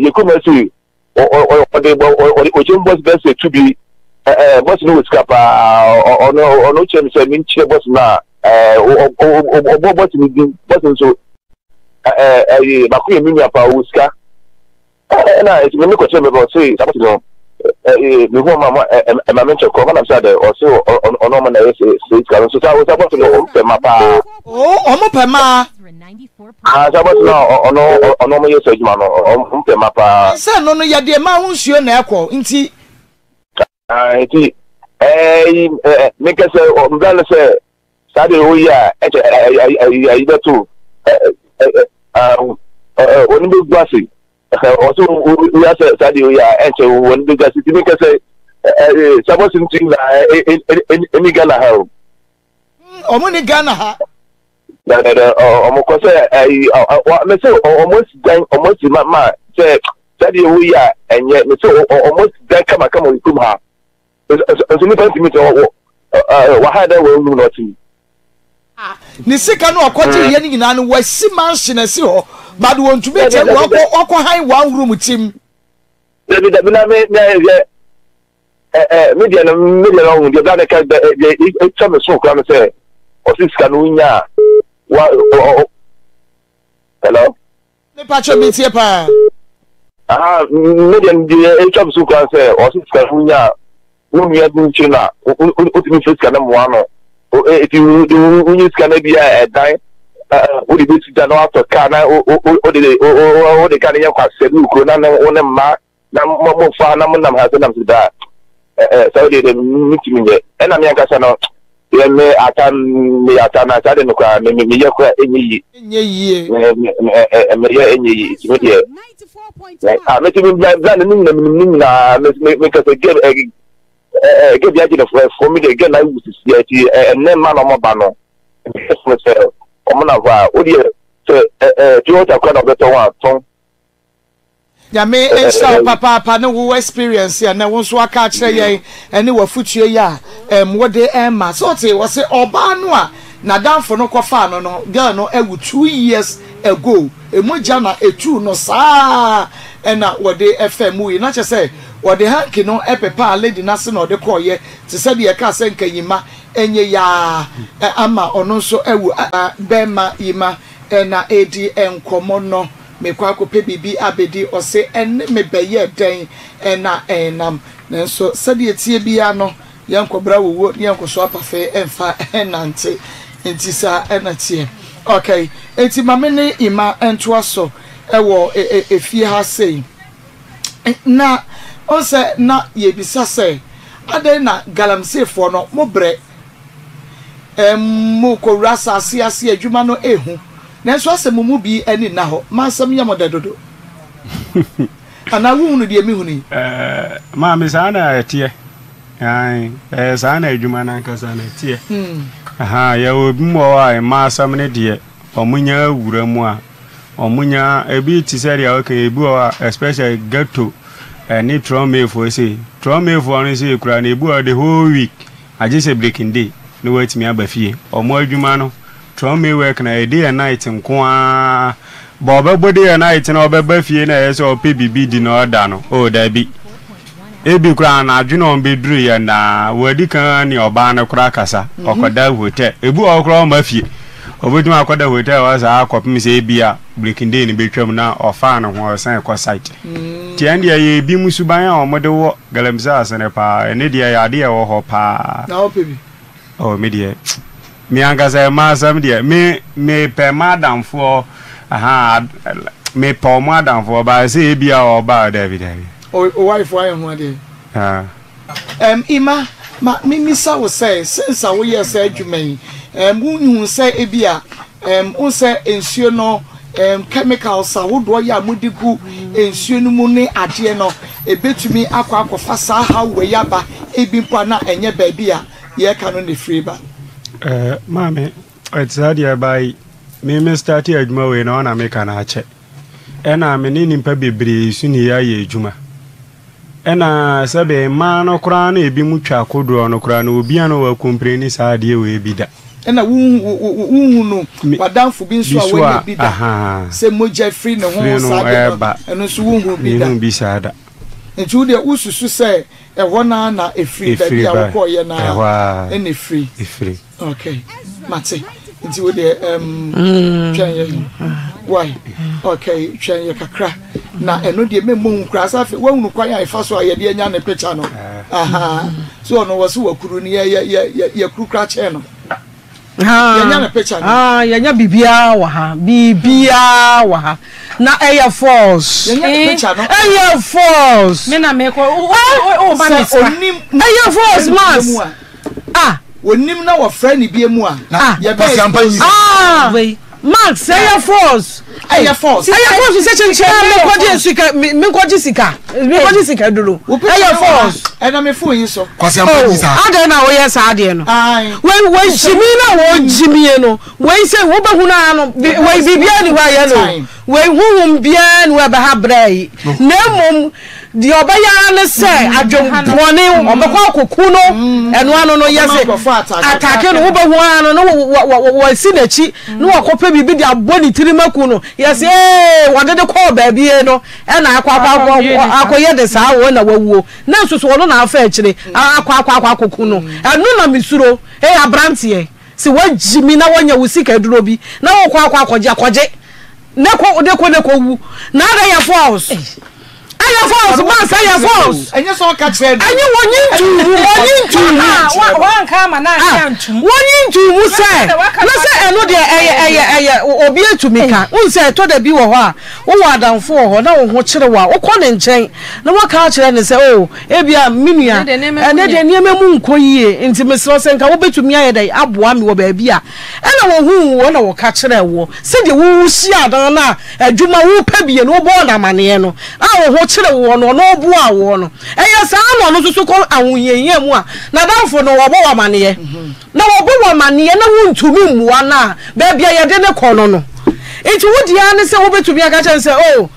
yɛ kurom asi ɔde ɔde ɔkyerɛ me bɔs bɛsɛ tu bi bɔs no wɔ sika paa ɔno ɔno kyerɛ me sɛ menkyerɛ bɔs no a ɔbɔ bɔs no din bɔs nso ɛɛ baako yɛ me nua paa ɔwɔ sika. Ɛna eti me kɔkyerɛ me bɛ ɔse saa bɔse no mehu ɔma ma ɛma me nkyɛ korɔ ɔma nam sɛ adɛ ɔse ɔno ɔmo na ɛyɛ sɛ sika no nso saa saa bɔse no ɔmo pɛ ma paa. Oo ɔmo pɛ maa. Ah saa bɔse no ɔno ɔno ɔmo yɛ sɛ adwuma no ɔmo pɛ ma paa. Sɛ no no yɛde ɛma ho nsuo na ɛkɔ nti. Ah nti ɛɛ mekɛ sɛ mbra no sɛ saa deɛ woyɛ a ɛkyɛ ayi bɛto wɔn bɛgu ase ɔsɛ woyɛ sɛ saa deɛ woyɛ a ɛnkyɛ wɔn bɛgu ase tumi kɛ sɛ sabɔsi nti na ɛni Ghana ha o. Wɔn ni Ghana ha. Dɛdɛdɛ wɔn kɔ sɛ ɛyi mɛ sɛ wɔn asi dan wɔn asi ma ma sɛ saa deɛ woyɛ a ɛnyɛ mɛ sɛ wɔn asi dan kamakama wɔ kurom ha. Nso nipa ntumi sɛ wɔ wɔ ha dɛ wɔn num na ɔte mu. Ne sika no ɔkɔgye yɛ no nyinaa no wasi mansion asi hɔ but wɔntumi nkyɛn mu wakɔ wakɔ han one room tim. Dabi dabi na me na yɛ ɛ ɛ me deɛ no me deɛ no ɔho deɛ bla ne ka deɛ etwa me so kura no sɛ ɔsi sika no nya a wa ɔ ɔ hello. Me pakyɛ me tie paa. Aha me deɛ no deɛ ɛtwa me so koraa sɛ ɔse sika no wonya a wo nua bi nkyiri no a wotumi fɛ sika no mmoa no ɛti wonye sika no bi a ɛdan wode bɛsi da na watɔ kaa na wode kaa no yɛ kwasɛ bi wɔ kuro na wo ne mma na mo mo fa na mo nam ha sɛ nam sɛ daa ɛɛ saa deɛ deɛ metumi nyɛ ɛna me ankasa no yɛ me ata me ata na saa deɛ no koraa me me yɛ koraa ɛnyɛ yie ɛnyɛ yie me me ɛɛ me yɛ ɛnyɛ yie nti me deɛ a me ti me bla bla ne nyina me ne nyinaa me me me kasa gɛ ɛ ɛ gɛ bi agye ne fo ɛfo me deɛ gɛ na awu sisi ɛti ɛnɛ mma na ɔmo ba no ɛfo sɛ ɔmo na hɔ a o deɛ sɛ ɛ ɛ pure water koraa na ɔbɛtɔ ho a tɔn. Nyame nhyira wo papaapa ne wo experience a nɛ wo nso aka akyerɛ yɛn ɛne w'afotuo yi a ɛm wode ɛma. Sɛ wote wɔse ɔbaa no a n'adamfo no kɔfaa no no girl no awu 2 years ago mogya na ɛtuu no saa ɛna wɔde ɛfaa mu yi na kyerɛ sɛ wɔde hanky no ɛpepaa lady no ase na ɔde kɔɔyɛ te sɛ deɛ ɛkaa sɛ nkanyima ɛnyɛ yaa ama ɔno nso awu bɛɛma yi ma ɛna ɛredi nkɔmɔ no. Mekɔ akɔpɛ biribi abɛdi, ɔse ɛne me bɛyɛ dɛn na ɛnam? Nanso sɛdeɛ ɛteɛ biara no, yɛnkɔbra owuo ne yɛnkɔso apafee mfa nnante. Nti saa na ɛteɛ. Ok, nti ma me ne Emma ntoa so wɔ efie ha sei. Na wohu sɛ na yɛrebisa sɛ, adɛn na galamseyfoɔ no mobrɛ? Mokɔwura asase ase adwuma no ɛhu. Nanso asɛ mo mu bi ani nna hɔ ma asɛm yɛ mo dɛ dodo? Anaa wonhunu deɛ mehunu yi? Ɛɛ, maame, saa na ɛteɛ. Ae, ɛyɛ saa na adwuma no ankasa no ɛteɛ. Aha, yɛwɔ ebi mu wɔ hɔ a mmaa asɛm no deɛ, wɔnya wura mu a, wɔnya, ebi te sɛ deɛ woka yi, ebi wɔ hɔ a, especially ghetto ɛne trɔmmeefoɔ sei. Trɔmmeefoɔ no sei koraa no, ebi wɔ hɔ the whole week, agye sɛ breaking day na wɔatumi aba fie. Wɔn adwuma no. Trɔmee work na ɛyɛ day and night nko ara. But ɔbɛbɔ day and night na ɔbɛba fie na ɛyɛ sɛ ɔpɛ biribi di na ɔda no, oh dabi. Ebi koraa anadwo na ɔbɛduru yɛ na wadi kan ne ɔbaa no koraa kasa, ɔkɔda hotel. Ebi wɔ hɔ koraa ɔmma fie. Ɔbɛtumi akɔda hotel hɔ saa kɔpem sɛ ebi a breaking day no bɛtwam na ɔfaa ne ho ɔsan kɔ site. Nti ɛno deɛ ɛyɛ ebinom suban a wɔde wɔ galamsey ase no paa. Ɛno deɛ ɛyɛ adeɛ a ɛwɔ hɔ paa. Na wopɛ bi? Oh me deɛ me ankasa mmaa asɛm deɛ me mepɛ mmaa adamfoɔ ahaa mepɛ ɔmo adamfoɔ baa sɛ ebi a ɔbaa daabi daabi. O o wife wayɛ ho adeɛ. Ah. Um, Ima, ma memmisa wo sɛ, since a woyɛɛ saa adwuma yi, um, wonhu sɛ ebi a, um, wohu sɛ nsuo no, um, chemicals ahodoɔ yɛ a mode gu nsuo no mu ne adeɛ no, ebetumi akɔ akɔfa saa haw wei aba, ebi mpo a na ɛnyɛ baabi a yɛreka no na ɛfiri ba. Eh, maame, ɛte saa deɛ ɛbaa yi, me me starte adwuma wei na ɔna meka no akyɛ. Ɛna me ne nnipa bebree so ne yɛayɛ adwuma. Ɛna sɛbe mmaa no koraa na ebi mu twa kodoɔ no koraa no obi a na wakompleni saa adeɛ wei bi da. Ɛna wonhunu w'adamfo bi nso a wanya bi da sɛ mogya firi ne ho saa adeɛ no, ɛno nso wonhunu bi da. Menhunu bi saa da. Nti wo deɛ wosusu sɛ ɛhɔ no ara na ɛfiri, baabi a wokɔeɛ no ara na ɛfiri? Ɛfiri. Ok, mate. Nti wo deɛ um, twɛn yɛ. Why? Ok, twɛn yɛ kakra. Na ɛno deɛ memmɔ hu koraa sɛ afei woahunu kwan a ɛfa so a yɛde anya ne picture no. Aha. So ɔno wɔ so wakuru no yɛ yɛ yɛ yɛkuru koraa kyɛn no. Yɛnya ne picture no. Ah, yɛnya biribiara wɔ ha. Biribiara wɔ ha. Na ɛyɛ false. Yɛnya ne picture no. Ɛyɛ false. Me na mekɔ. O ba me sika. Ɛyɛ false mass. Ah. Onim na wɔfrɛ ne bie mu a. Ah. Yɛbɛ. Ah. Max ɛyɛ false. Ɛyɛ false. Ɛyɛ false sɛ kyenkyen a menkɔgye sika menkɔgye sika menkɔgye sika duro. Ɛyɛ false. Ɛna me phone yi so. Oh, adɛn na woyɛ saa adeɛ no? Wei wei gyimi na wɔgyimie no. Wei sɛ wobɛhu no ara no wei biribiara ni hɔ a yɛ no. Wei honhom biara ni hɔ a ɛbɛha brɛ yi. Na mmom Deɛ ɔbɛyɛ ara ne sɛ adwemmɔne ɔbɛkɔ akɔku no ɛno ano no yɛ sɛ atake no wobɛhu ara no na wɔasi n'akyi na wakɔpɛ biribi de abɔ ne tirim aku no yɛ sɛ ee wɔde de kɔɔ baabi no ɛna akɔ akɔ akɔyɛ de saa wɔ na wawuo na nso so ɔno na afa akyire akɔ akɔ akɔ akɔku no ɛno na mesuro ee aberanteɛ sɛ wagyi mi na wanya wo sika duro bi na wokɔ akɔ akɔgye akɔgye ne kɔ ne kɔ ne kɔ wu na adɛ yɛ false ɛyɛ false mass ɛyɛ false ɛnyɛ sɛ ɔka kyerɛ no ɛnyɛ wɔnyi ntuu mu wɔnyi ntuu mu wɔnka ama na anyɛ ntum wɔnyi ntuu mu sɛ na sɛ ɛno deɛ ɛyɛ ɛyɛ ɛyɛ obi atumi ka n sɛ ɛtɔ da bi wɔ hɔ a wowɔ adamfo wɔ hɔ na wo ho kyere wo a wokɔ ne nkyɛn na waka akyerɛ ne sɛ o oh, ebia me nua ɛnɛ deɛ nneɛma mu nkɔ yie nti mesrɛ sɛ nka wobɛtumi ayɛ dɛ aboa me wɔ baabi a Ɛnna wɔhuu wo na wɔka kyerɛɛ woɔ sɛdeɛ wohyiaa no no a adwuma worepɛ bie no wobɔɔ no amaneɛ no a wo ho kyere woɔ no ɔno ɔboaa woɔ no. Ɛyɛ saa na ɔno nso so kɔ ahohiahia mu a n'adamfo no wɔbɔ wo amaneɛ na wɔbɔ wo amaneɛ na wontumi mmua no a baabi a yɛde no kɔ no no nti wo deɛ ara ne sɛ wobɛtumi aka kyerɛ no sɛ oh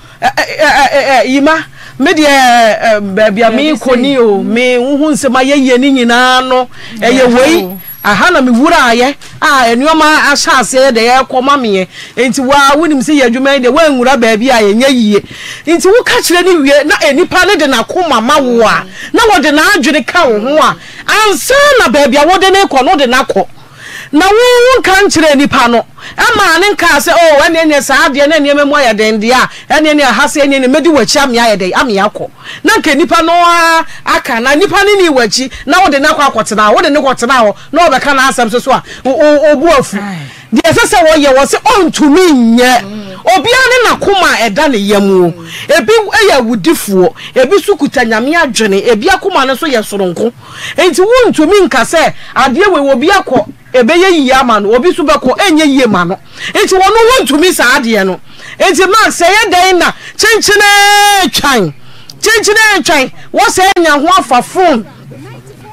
Yima me deɛ baabi a merekɔ ni o me wohu nsɛm ayɛ yie no nyinaa no ɛyɛ wei Aha na me wuraeɛ a nnoɔma ahyɛ aseɛ yɛ dɛ ɛrekɔ ma meɛ nti waa wonim sɛ yɛ adwuma yi deɛ woanwura baabi a ɛnyɛ yie nti woka kyerɛ no wie na nipa no de n'akoma ma wo a na wɔde n'adwene ka wo ho a ansa na baabi a wode no rekɔ no wode no akɔ na wo wonka nkyerɛ nipa no ɛmaa ne nkaa sɛ oh ɛneɛ neɛ saa adeɛ na nneɛma mu ayɛ den deɛ a ɛneɛ neɛ aha sɛ ɛneɛ neɛ mɛdi w'akyi amea ayɛ dɛn amea akɔ Na anka nipa no ara aka, na nipa no nni w'akyi, na wode no akɔ akɔtena hɔ, wode no kɔtena hɔ na ɔbɛka n'asɛm nso so a, wo bo afu. Deɛ ɛsɛ sɛ wɔyɛ, wɔ sɛ ɔntumi nyɛ. Obiara ne n'akoma a ɛda ne yam o. Ebi yɛ awudifoɔ, ebi nso kuta Nyame adwene, ebi akoma no nso yɛ soronko. Enti wontumi nka sɛ adeɛ wei obi akɔ ɛbɛyɛ yie ama no, obi nso bɛkɔ ɛnyɛ yie ma no. Nti wɔn wɔntumi saa adeɛ no. Nti Mark sɛ ɛyɛ dɛn na kyenkyenee twan, kyenkyenee twan, wɔsɛ anya ho afa phone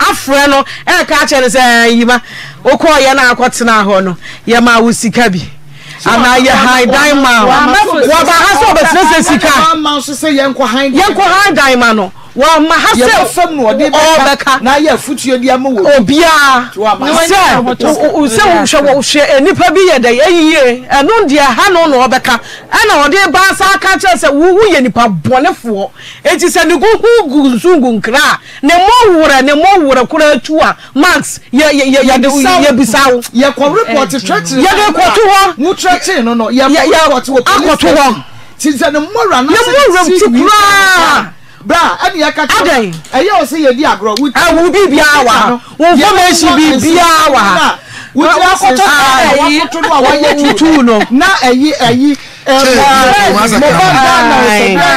afrɛ no ɛka akyerɛ no sɛ yima wokɔɔ yɛ na akɔtena hɔ no yɛmaa wo sika bi anaa yɛ han dan ma wo. Wɔba ha sɛ ɔbɛsrɛsrɛ sika. Yɛnkɔ han dan ma no. Wamma ha sɛ Yɛbɔ fam na ɔde bɛka ɔrebɛka na ayɛ afutuo de ama wɔ obiara Nti wamma ha. sɛ sɛ hwɛ wɔ hwɛ nnipa bi yɛ dɛn ɛyie ɛno deɛ ha no na ɔbɛka ɛna ɔde ba asa aka kyerɛ sɛ wo woyɛ nipa bɔnefoɔ enti sɛ ne go ho gu nso gu nkra a ne mmɔ werɛ ne mmɔ werɛ koraa tu a Max yɛ yɛ yɛ yɛde Yɛbisa yɛbisa wo. wo Yɛkɔ report trɛkyere yɛde kɔto hɔ Wo trɛkyere no no yɛ yɛkɔ yɛ report wɔ police akɔto hɔ station. Ti sɛ ne mmɔwerɛ ne anaasɛ mmɔ ne werɛ ti ti nwi koraa. Bra, ɛne yɛka kyerɛ Adɛn? Ɛyɛ wo sɛ yɛdi agorɔ. Wo Ah, wo biribiara wɔ ha. Wo information biribiara wɔ ha. Wo tiri akɔtɔ Ah, a wakoto no a wayɛ tutu no. Na ɛyi ɛyi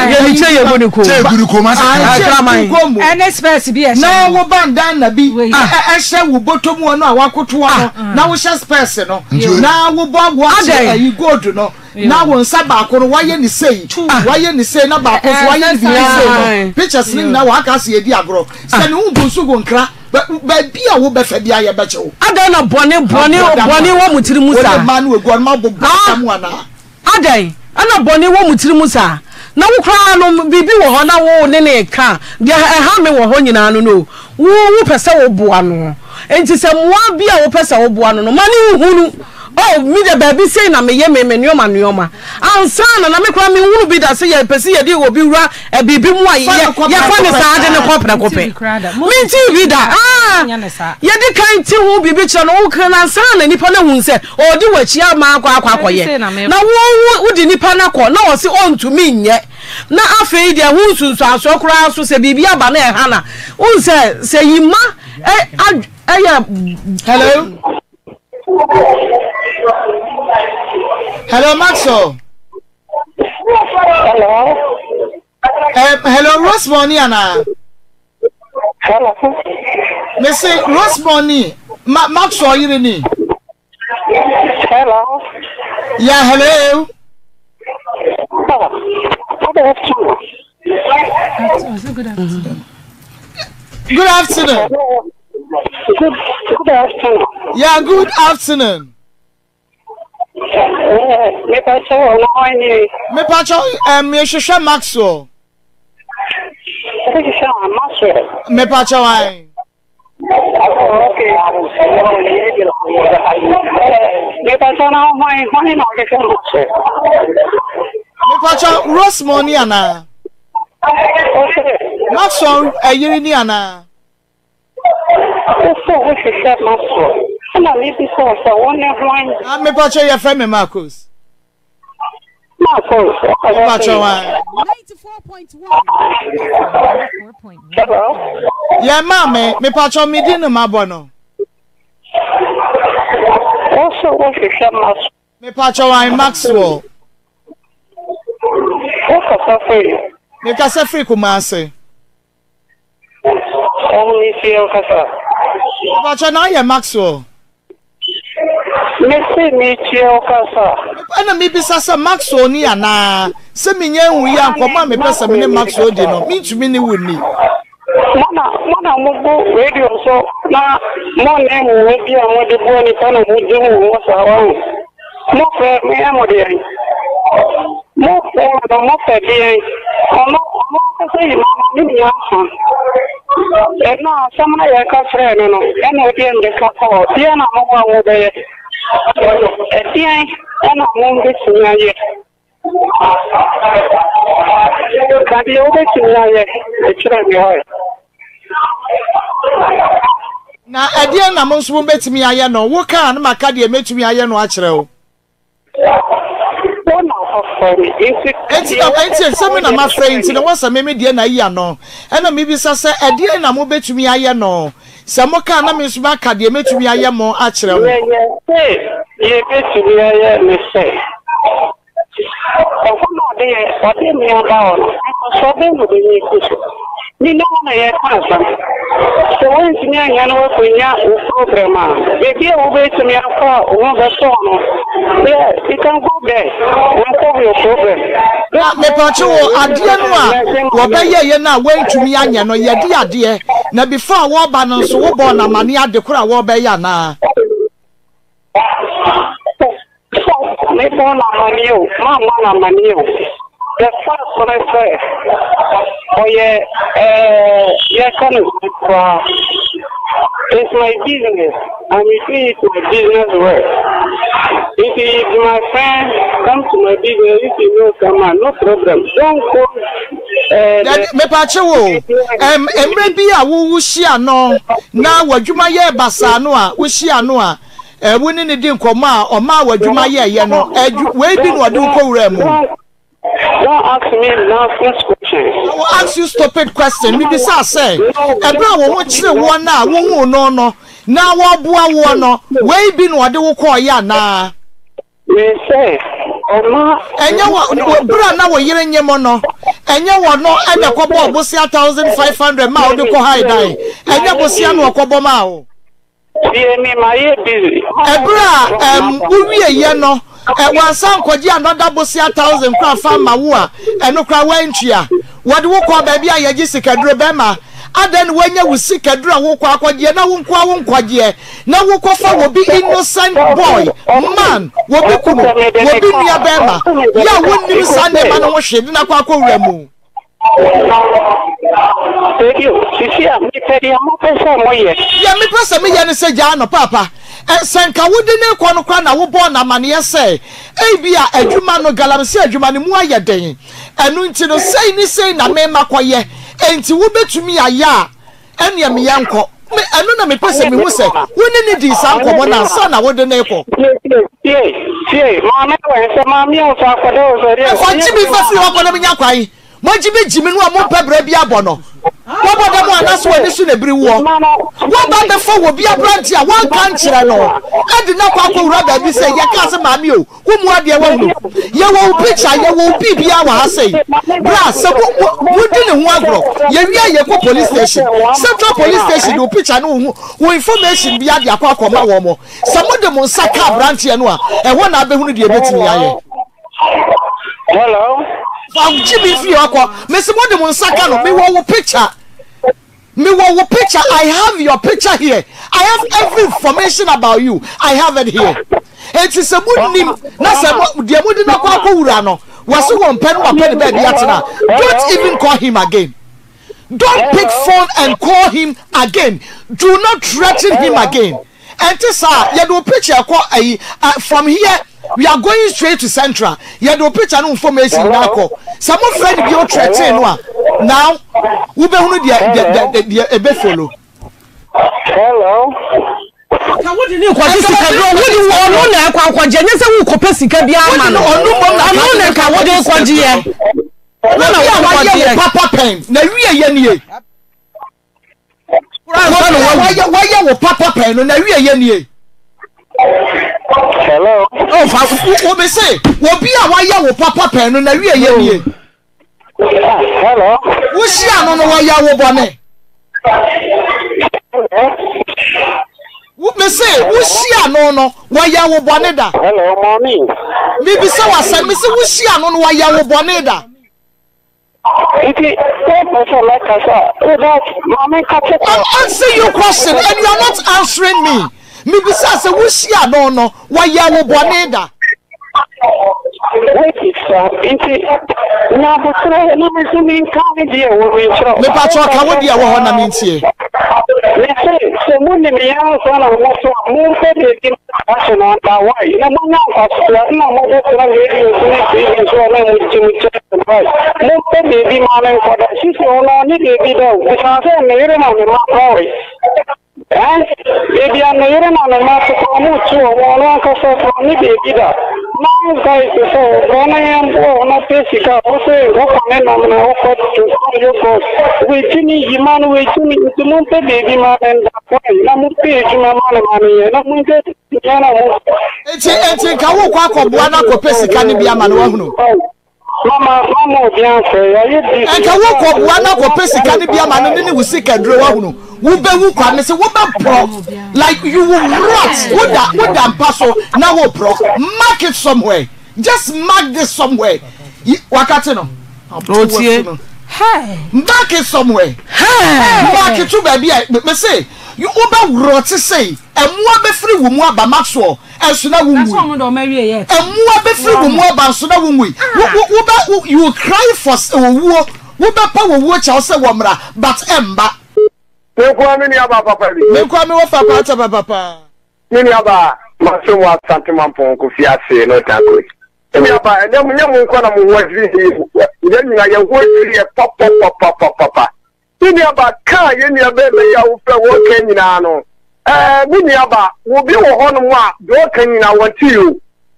Yɛni kyɛ yɛ gu ne kom. Kyɛ gu ne kom asɛ kraman. Ɛne spɛs bi ɛhyɛ. Na wo bandana bi ɛhyɛ wo bɔtɔ mu no a wakotoa no na wohyɛ spɛs no na wobɔ watch ɛyi gold no. Na wo nsa baako no wayɛ ne sei, wayɛ ne sei, na baako nso wayɛ ne biribi sei no, pictures no nyinaa wɔ ha ka sɛ yɛdi agorɔ. Sɛ ne ho gu nso gu nkra, baabi a wobɛfa biara yɛbɛkye wo. Adɛn na bɔne bɔne bɔne wɔ mo tiri mu saa? Wode mmaa no agu ɔnom abobɔ da mu anaa? Adɛn na bɔne wɔ mo tiri mu saa? Na wo koraa no biribi wɔ hɔ na wo ne no reka a, deɛ ɛha me wɔ hɔ nyinaa no no, wo wopɛ sɛ woboa no. Enti sɛ mmoa bi a wopɛ sɛ woboa no no, ma no nhunu. Oh, me deɛ baabi sei na meyɛ me me nneɛma nneɛma. Ansa na na me koraa menhunu bi da sɛ yɛpɛ sɛ yɛde obi wura biribi mu a yɛ yɛfa ne saa de no kɔ prɛko pɛ. Mentee bi da. Ah, yɛde kan te ho biribi kyerɛ no, woka no ansa na nipa no ahunu sɛ ɔredi w'akyi ama akɔ akɔ akɔyɛ. Na wo wo wode nipa no akɔ na ɔse ɔntumi nyɛ. Na afei deɛ ho nsunsuansoɔ koraa so sɛ biribi aba na ɛha na wohu sɛ sɛ yima ɛyɛ. Hello. Hello, Maxwell. Hello. Hello, Rosemony ana. Hello. Me say Rosemony, Ma Maxwell yere ni. Hello. Yeah, hello. Oh, good afternoon. Good afternoon. Good afternoon. Good, good afternoon. Yeah, good afternoon. Mepacho, mehwehwɛ Maxwell. Mepacho an. Mepacho Rosemond ni ana? Maxwell ɛyere ni ana? Wosɛ wohwehwɛ Maxwell, ɛna mebisa wo sɛ wo ne hwan? Ah, mepacho yɛfrɛ me Marcos. Marcos, mepacho wan? Hello? Yɛ maame, mepacho me din no mabɔ no. Wosɛ wohwehwɛ Maxwell. Mepacho wan Maxwell. Wokasa firi? Mekasa firi Kumasi. Ɔho me fie ɔkasa. Mepakyɛ na ayɛ Maxwell. Me se me tie ɔkasa. Ɛna me bisa sɛ Maxwell ni anaa? Sɛ me nya ehu yi a nkɔmɔ a me pɛ sɛ me ne Maxwell di no me ntumi ne wo nni. Mo na mo na mo gu radio so na mo ne mmoa bi a mo de boa nipa na mo di mo ho saa wahu. Mo frɛ me yɛ mo deɛn? Mo frɛ me no mo pɛ deɛn? Ɔno ɔno ankasa yi ma no ne nua afa. Ɛno a asɛm no yɛka frɛ no no ɛna ɔde mmirika kɔɔ. Deɛn na mo a mobɛyɛ? Ɛdeɛn ɛna mo bɛtumi ayɛ? Ka deɛ wobɛtumi ayɛ kyerɛ me hɔ. Na ɛdeɛn na mo nso mobɛtumi ayɛ no? Wo ka a, na maka deɛ mɛtumi ayɛ no akyerɛ wo. Wo na wafrɛ me, enti ka Enti deɛ na, wopɛ enti sɛ sɛ me na woyɛ mafrɛ kyerɛ nti me. na woasɛ me me deɛ na ayi ano. Ɛna mebisa sɛ, ɛdeɛn na mobɛtumi ayɛ no? Sɛ moka a, na me nso maka deɛ mɛtumi ayɛ mo akyerɛ mo. Deɛ yɛse yɛbɛtumi ayɛ ne sɛ. Ɛhɔ na ɔde yɛ, ɔde me aba hɔ no, mfasoɔ bɛn na ɔbɛnya afiri so? Me ne wo na yɛreka asɛm. Sɛ woantumi annya na woakɔnya wo program a, baabi a wobɛtumi akɔ a wo ho bɛtɔ wo no, yeah, you can go there and solve your problem. Na Don't go mepatwo to wo, adeɛ no a nursing home. wɔbɛyɛeɛ no a woantumi anyɛ no, yɛde adeɛ, na before a wɔreba no nso wobɔɔ no amaneɛ ade korɔ a wɔrebɛyɛ anaa? Mebɔɔ no amaneɛ o, mammɔ no amaneɛ o, the fact. baako ne sɛ, ɔyɛ ɛɛ yɛka no sɛ koraa, it's my business, I'm doing it my business well. If he is my friend, come to my business, if you know someone, no problem. Don't go. Uh, mepakye wo mmerɛ bi a wowo hyia no na w'adwuma yɛ basaa no a wohyia no a Wo ne no di nkɔmmɔ a ɔmaa w'adwuma yɛeɛ no, wei bi na ɔde wo kɔwuraa mu. Don't ask me nonsense questions. I will ask you stupid question. Mebisaa sɛ, ɛberɛ a wo ho kyere woɔ no a wohuu no no na wɔreboa woɔ no, wei bi na ɔde wo kɔeɛ anaa? Mese, ɔma. Ɛnyɛ wɔ, berɛ a na wo yere nyem no, ɛnyɛ ɔno na ɛkɔbɔɔ bosea 1,500 maa wode kɔhae dan? Ɛnyɛ bosea na ɔkɔbɔ maa wo? Tie me mayɛ busy. Ɛberɛ a ɛɛm wo wieɛ no ɛ wansan nkɔgye another bosea thousand koraa fa amma wo a ɛno koraa wantua. Wɔde wo kɔɔ baabi a yɛgye sikaduro bɛrima adɛn na wanya wo sikaduro a wokɔ akɔgyeɛ na wo nkoa wo nkɔgyeɛ na wokɔfa wɔbi innocent boy man wɔbi kunu wɔbi nua bɛrima yɛ a wonnim saa nneɛma no ho hwee de no akɔ akɔwura mu. Radio, sisi a mepɛ deɛ mopɛ sɛ moyɛ. Deɛ mepɛ sɛ meyɛ ne sɛ gyaa no paapa. Ɛ, sɛ nka wode no rekɔ no koraa na wobɔɔ no amaneɛ sɛ ebia adwuma no, galamsey adwuma no mu ayɛ den, ɛno nti no sei ne sei na mema kɔyɛ, enti wobɛtumi ayɛ a, Ɛnneɛ me yɛnkɔ. Me, ɛno na mepɛ sɛ mehu sɛ wo ne no dii saa nkɔmmɔ no ansa na wode no rekɔ. Tie, tie, tie, tie, maame wɔ he? Sɛ maame a ɔsɔ akɔda o, sɛ deɛ. Ɛfa gye me fa firi hɔ kɔ na menya kwan. Moagye me gye me no a mompɛ berɛ bi abɔ no. Woabɔ dam anaasɛ w'ani so na ɛbiri woɔ? Woaba abɛfa obi aberanteɛ a woanka ankyerɛ no de no akɔ akɔwura baabi sɛ yɛkaa sɛ maame o, Wo mu adeɛ wahunu. Yɛwɔ wo picture, yɛwɔ wo biribiara wɔ ha sei. Bra, sɛ mo, mo, modi ne ho agorɔ. Yɛwie a yɛkɔ police station. Central police station de wo picture ne wo ho, wo information biara de akɔ akɔma wɔn. Sɛ mode mo nsa ka aberanteɛ no a, ɛhɔ na abɛhunu deɛ ɛbɛtumi ayɛ. Hello. Fa gye me fie hɔ kɔ. Mese mode mo nsa ka no, mewɔ wo picture. Me wɔ wo picture I have your picture here I have every information about you I have it here eti sɛ mo nim na sɛ mo deɛ mo de no akɔ akɔ wura no wɔsi wɔn pɛ no wapɛ ne baabi atena don't even call him again don't pick phone and call him again do not threaten him again. Ɛnte saa a, yɛde wo picture kɔ ayi, uh, from here we are going straight to central. Yɛde wo picture ne wo information nyinaa kɔ. Sɛ mo frɛ no bio threaten no a, now wobɛhunu deɛ deɛ deɛ deɛ ebe follow. Hello. Ka wode ne nkɔgye sika duro wode wɔ ɔno na ɛkɔ akɔgye ɛnyɛ sɛ wokɔpɛ sika bi ama no ɔno na nka wode kɔgyeɛ ɔno na wode kɔgyeɛ papa pɛn na wie yɛ nie. Wayɛ wayɛ wo papa pɛn no na wie yɛ nie. Hello. Oh, fa wo me se obi a wayɛ wo papa pɛn no na wie yɛ nie. Hello. Wohyia no no wayɛ wo bɔne. Wo me se wohyia no no wayɛ wo bɔne da. Hello, mommy. Mebisa wasɛm me se wohyia no no wayɛ wo bɔne da. Nti wopɛ sɛ mɛkasa without ma menka te I'm asking you question and you are not answering me. Mebisa sɛ wohyia no no wɔyɛ wo bɔne da. Webisa nti nya aboterɛ na me nso menka me deɛ wɔ me nkyerɛ. Mepakyɛ ɔka wo deɛ wɔ hɔ na mentie. Mese sɛ monim yɛn ansa na moto a mompɛ baabi Ahyɛ no anka why na monya mfasoɔ na mode tena radio so ne TV so a na mogye mo kyɛ why mompɛ baabi ma no nkɔda sisi ɔno ɔne baabi da o ɛsiane sɛ ne yere na ne mma koraa wɔ ɛn baabi a ne yere na ne mma te koraa ɔmo tu ɔmo ɔno ankasa koraa ɔne baabi da nice guy te sɛ wo bra na yɛn boa wo na pɛ sika wo sɛ wokɔ ne nam na wokɔ totɔ yogurt wɔatumi yi ma no wɔatumi nti mompɛ baabi ma no nda Why na mo pɛ adwuma ma no ma no yɛ na mo nkɛ hia na mo. Enti enti nka wo kɔ akɔboa no akɔpɛ sika no bi ama no wahunu. Mama mama obi anfrɛ yɛayɛ busy. Nka wo kɔ boa no akɔpɛ sika no bi ama no ne ne wo sika duro wahunu. Wo bɛ wu kwa mese wo bɛ porɔ like you will rot wo da wo da mpa so na wo porɔ mark it somewhere just mark this somewhere wakate no. Otie. Mark it somewhere. Mark it to baabi a me se wobɛworɔ te sei mmoa bɛfiri wo mu aba Maxwell ɛnso na wonwui. Mmoa bɛfiri wo mu aba nso na wonwui. Wobɛ you cry for owuo wobɛpa owuo kyɛw sɛ wɔmmra but ɛmba. Me nkoa me nua baa papa bi. Me nkoa me wɔfa paa kyɛ papa. Me nua baa masom wɔ Asante Mampong Kofi ase North Akoi. Me nua baa ɛnɛ mo nyɛ mo nkoa na mo ho adwiri yɛ yɛn nyinaa yɛn ho adwiri yɛ papapapapapa. Me nua baa kaa yɛn nua bɛɛma yi a wofrɛ wɔn kan nyinaa no ɛɛ me nua baa obi wɔ hɔ nom a deɛ ɔka nyinaa wɔn te o.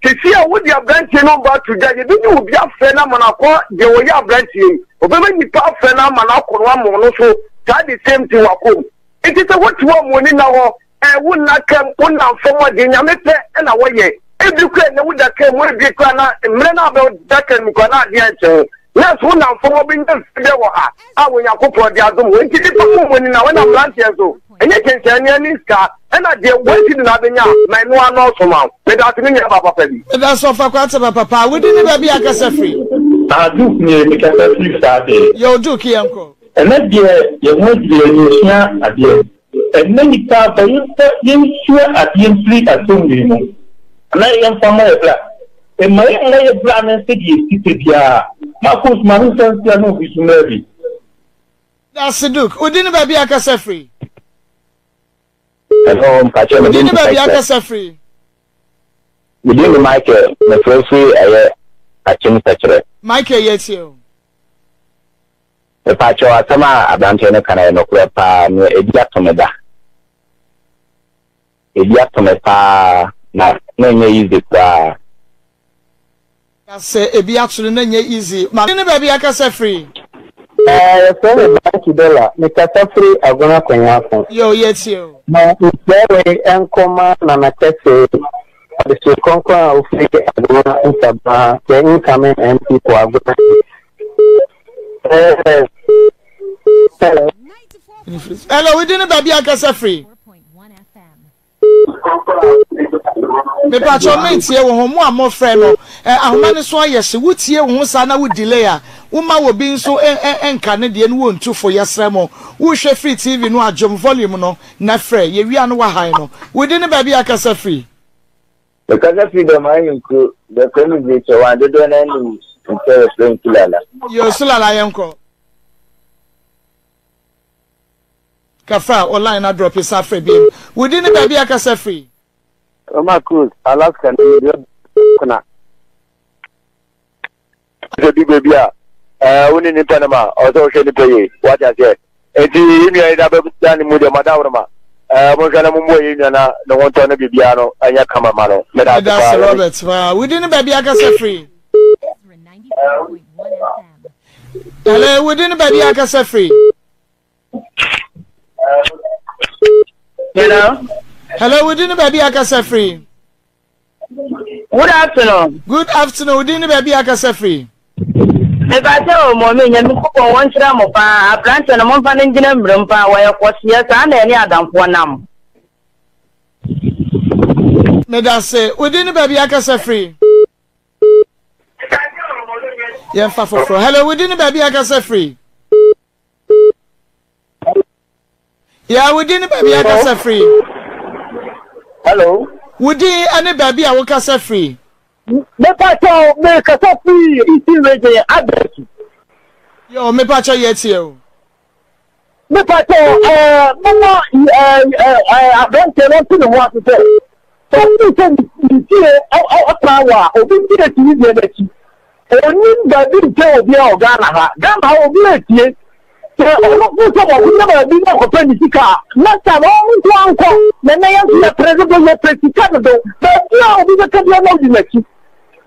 Sisi a wode aberanteɛ no ba to dwa yɛbɛnya obi afrɛ no ama no akɔ deɛ ɔyɛ aberanteɛ yi ɔbɛma nnipa afrɛ no ama no akɔ no ama ɔno so saa the same thing wakɔ mu nti sɛ wote hɔ a mo ani nna hɔ ɛ wo nna kam wo nam fam a deɛ nyame pɛ ɛna wɔyɛ ebi kora ɛnɛ woda kam mu ebi kora na mmerɛ no abɛda kam mu kora na adeɛ nkyɛ ho nanso wo nam fam ɔbɛnya mfiri bɛ wɔ ha a Onyankopɔn de adom wo nti nipa mo mo ani na wɔna mmeranteɛ nso ɛnyɛ kyɛnkyɛnneɛ ne sika ɛna deɛ wɔasi de na abɛnya a ma ɛno anɔɔso ma wo meda ase me nua ba papa bi. Meda ase ɔfa kwate ba papa wo din ne baabi a kasa firi. Ah Duke nie me kasa firi saa deɛ. Yoo Duke yɛn kɔ. Ɛnɛ deɛ yɛn ho adwiri yɛn yɛsua adeɛ. Ɛnɛ nipa aba yɛmfa yɛnsua adeɛ mfiri asɛm wei mu anaa yɛmfa mmɔ yɛ bra. Mma yɛmmɔ yɛ bra no sɛdeɛ ɛsi pɛ biara. Marcus ma me nsa nsia na obi so mmra bi. Dase Duke, wo din ne baabi a kasa firi? Hello, mpakyɛ me din ne ne baabi a Michael. kasa firi? Me din ne Michael, mefrɛ firi ɛyɛ Akyem Sɛkyerɛ. Michael yɛtie o. Mepakyɛw asɛm a abranteɛ no ka no ɛyɛ nokorɛ paa, nea ebi ato me da. Ebi ato me paa na na ɛnyɛ easy koraa. Na sɛ ebi ato no na ɛnyɛ easy. Ma ne baabi akasa firi. Ɛɛ yɛfrɛ me Banky Dollar, mekasa firi Agona Kwanyaako. Yoo yɛtie o. Ma nkyia wei nkɔ ma Nana Kɛse, Adehye Kronkron a ofiri Agona Nsabaa, the incoming MP for Agona East. Ɛɛ hello. Hello, wo din ne baabi akasa firi. Mepakyɛw mentie wo ho, mo a mofrɛ no eh, ahoma no so ayɛ hye, wotie wo ho saa na wo delay a, woma obi nso nka ne deɛ no wontu fo, yɛsrɛ mo, wohwɛ firi TV no a dwom volume no na frɛ, yɛwie a no wahan no. Wo din ne baabi a akasa firi? Mekasa firi Dɔm Ahenkuro, yɛfrɛ me Rachel Wan, dodoɔ no ara nim me sɛ yɛfrɛ me Sulala. Yoo Sulala yɛnkɔ. Kafra o line na drop sa frɛ biem. Wo din ne baabi a kasa firi? Roma Cruz, Alaska na mede kuna. Sɛ du baabi a ɛɛ wo ne nipa no ma ɔsɛ wohwɛ nipa yie wate aseɛ nti yɛn nua yi da bɛda ne mu deɛ mada woroma ɛɛ monhwɛ na mommoa yɛn nua na ne ho ntɔ no biribiara no ɛnyɛ kama ma no meda ase Meda paa ase Robert paa. Wo din ne baabi a kasa firi? Hello, wo din ne baabi a kasa firi? Hello. Hello, wo din ne baabi a kasa firi? Good afternoon. Good afternoon, wo din ne baabi a kasa firi? Mepakyɛ o mɔmi nyame nkopɔn wɔn nhyira mo paa aberanteɛ no momfa no ngyina mmerɛm paa wɔyɛ kɔseɛ saa na ɛne adamfoɔ nam. Medase, wo din ne baabi a kasa firi? Yɛmfa foforɔ. Hello, wo din ne baabi a kasa firi? Yeah, wo din ne baabi a kasa firi. Hello. Wo din ne baabi a wokasa firi. Mepakyɛw, mekasa firi Eastern Region, Abesu. Yo, mepakyɛw yɛ tie o. Mepakyɛw, ɛɛ, mama ɛɛ ɛɛ aberanteɛ no nte ne ho ase sɛ, sɛ ɔfiri sɛ ne fie ɔtaa wɔ a, obi nti na ne deɛ n'akyi. Ɔnnim baabi nkyɛn obiara wɔ Ghana ha. Ghana ha obiara retie. Sɛ ɔno feel sɛ wakɔnya baabi na ɔkɔpɛ ne sika a, next time ɔno nko ara nkɔ. Na nnɛ yɛn nso yɛpere dodo, yɛpɛ sika dodo. Baabi a obi bɛka biara na wodi n'akyi.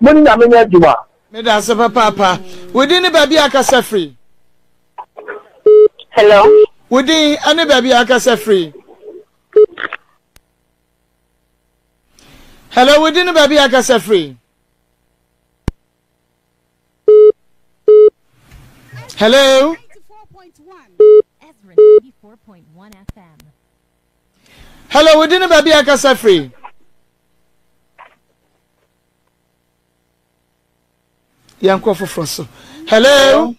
Mo ne Nyame nyɛ adwuma. Medase papaapa. Wo din ne baabi a akasa firi? Hello. Wo din ne baabi a akasa firi? Hello, wo din ne baabi a akasa firi? Hello. Hello, wo din ne baabi a kasa firi? Yɛnkɔ foforɔ so. Hello.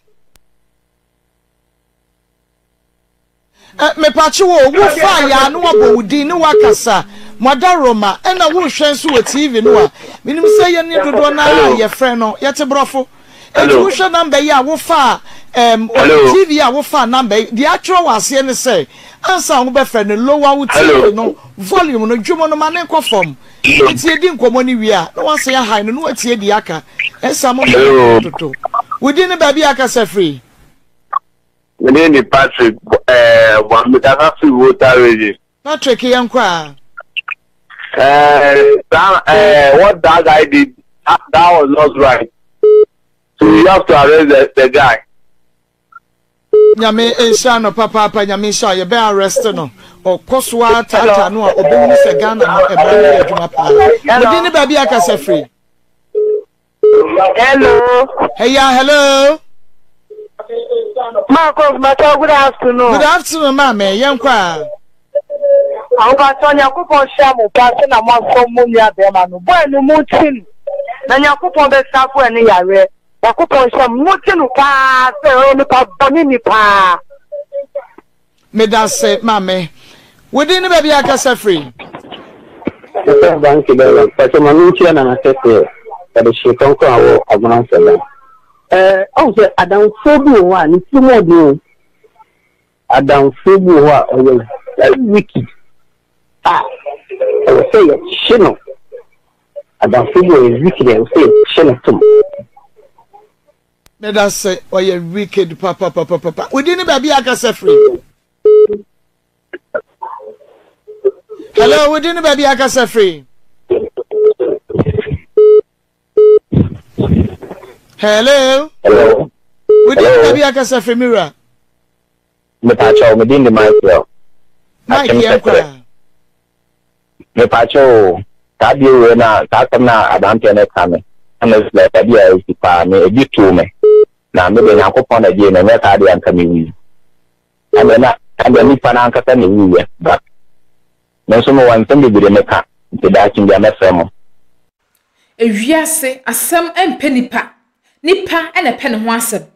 Eh, mepakye wo, wo faa yaa no wabɔ wo din ne wakasa Mwadaroma, ɛna wo hwɛ nso wɔ TV no a, menim sɛ yɛn ne dodoɔ no ara a yɛfrɛ no, yɛte borɔfo. Enti wo hwɛ number yi a wo faa, um, TV a wo faa number yi, deɛ atwerɛ wɔ aseɛ ne sɛ, ansa a wobɛfrɛ no, lower wo TV no volume no, dwom no ma ne nkɔ fam. Enti yɛdi nkɔmmɔ no wie a, na wasan ahae no na watie deɛ aka. Ɛnsa mo mma dodo. Wo din ne baabi a akasa firi? Me din de Patrick ɛɛ eh, mekasa firi Volta region. Patrick yɛn kɔ a. Eh, that, eh, what that guy did, that, that was not right. So you have to arrest the, the guy. Nyame nhyira no papaapa nyame nhyira yɛbɛ arrest no ɔkɔ so ara taataa no a ɔbɛhunu sɛ Ghana no mmara no yɛ adwuma paa. Wodin ne baabi akasa firi. Hello. Hey, yeah, hello. Marcos, Macho, good afternoon. Good afternoon, maame. Yɛn kɔ a. Ahobaso Nyankopɔn hyira mo paa sɛ na mo asɔ mo nua bɛrima no. Bɔɛ no mo ti no. Na Nyankopɔn bɛsa bɔɛ no yareɛ. Nyankopɔn hyira mo. Mo ti no paa sɛ ɔyɛ nipa bɔne ni paa. Medase maame. Wo din ne baabi a akasa firi? Mefrɛ Banki Bɛlɔ. Mpakyɛ ma menkyia Nana Kɛseɛ ɔde hyee kronkron a ɔwɔ Agona Nsɛmma. Ɛɛ ɔhu sɛ adamfoɔ bi wɔ hɔ a ne tirim ɔden o. Adamfoɔ bi wɔ hɔ a ɔyɛ very wicked a ɛwɔ sɛ yɛkye no. Adamfoɔ bi wɔ yɛ wicked a ɛwɔ sɛ yɛkye no tom. Medase ɔyɛ wicked papapapapa. Wo din ne baabi a akasa firi? Hello, wo din ne baabi a akasa firi? Hello. Hello. Wo din ne baabi a akasa firi mi wura? Mepaakyɛw, me din de Michael. Mike yɛn kora. Mepaakyɛw o, saa adeɛ wei na saa asɛm na aberanteɛ no ka no, honestly ɛyɛ adeɛ a ɛsi paa, me ebi too me, na me deɛ Nyankopɔn na gyee me, ɛnyɛ saa deɛ anka me wui. Ɛndeɛ na ɛndeɛ nipa no ankasa na ewuiɛ, but me nso mewɔ nsɛm bebree meka, nti daakye bia mɛfrɛ mo. Ewiase asɛm mpɛ nipa, nipa na ɛpɛ ne ho asɛm.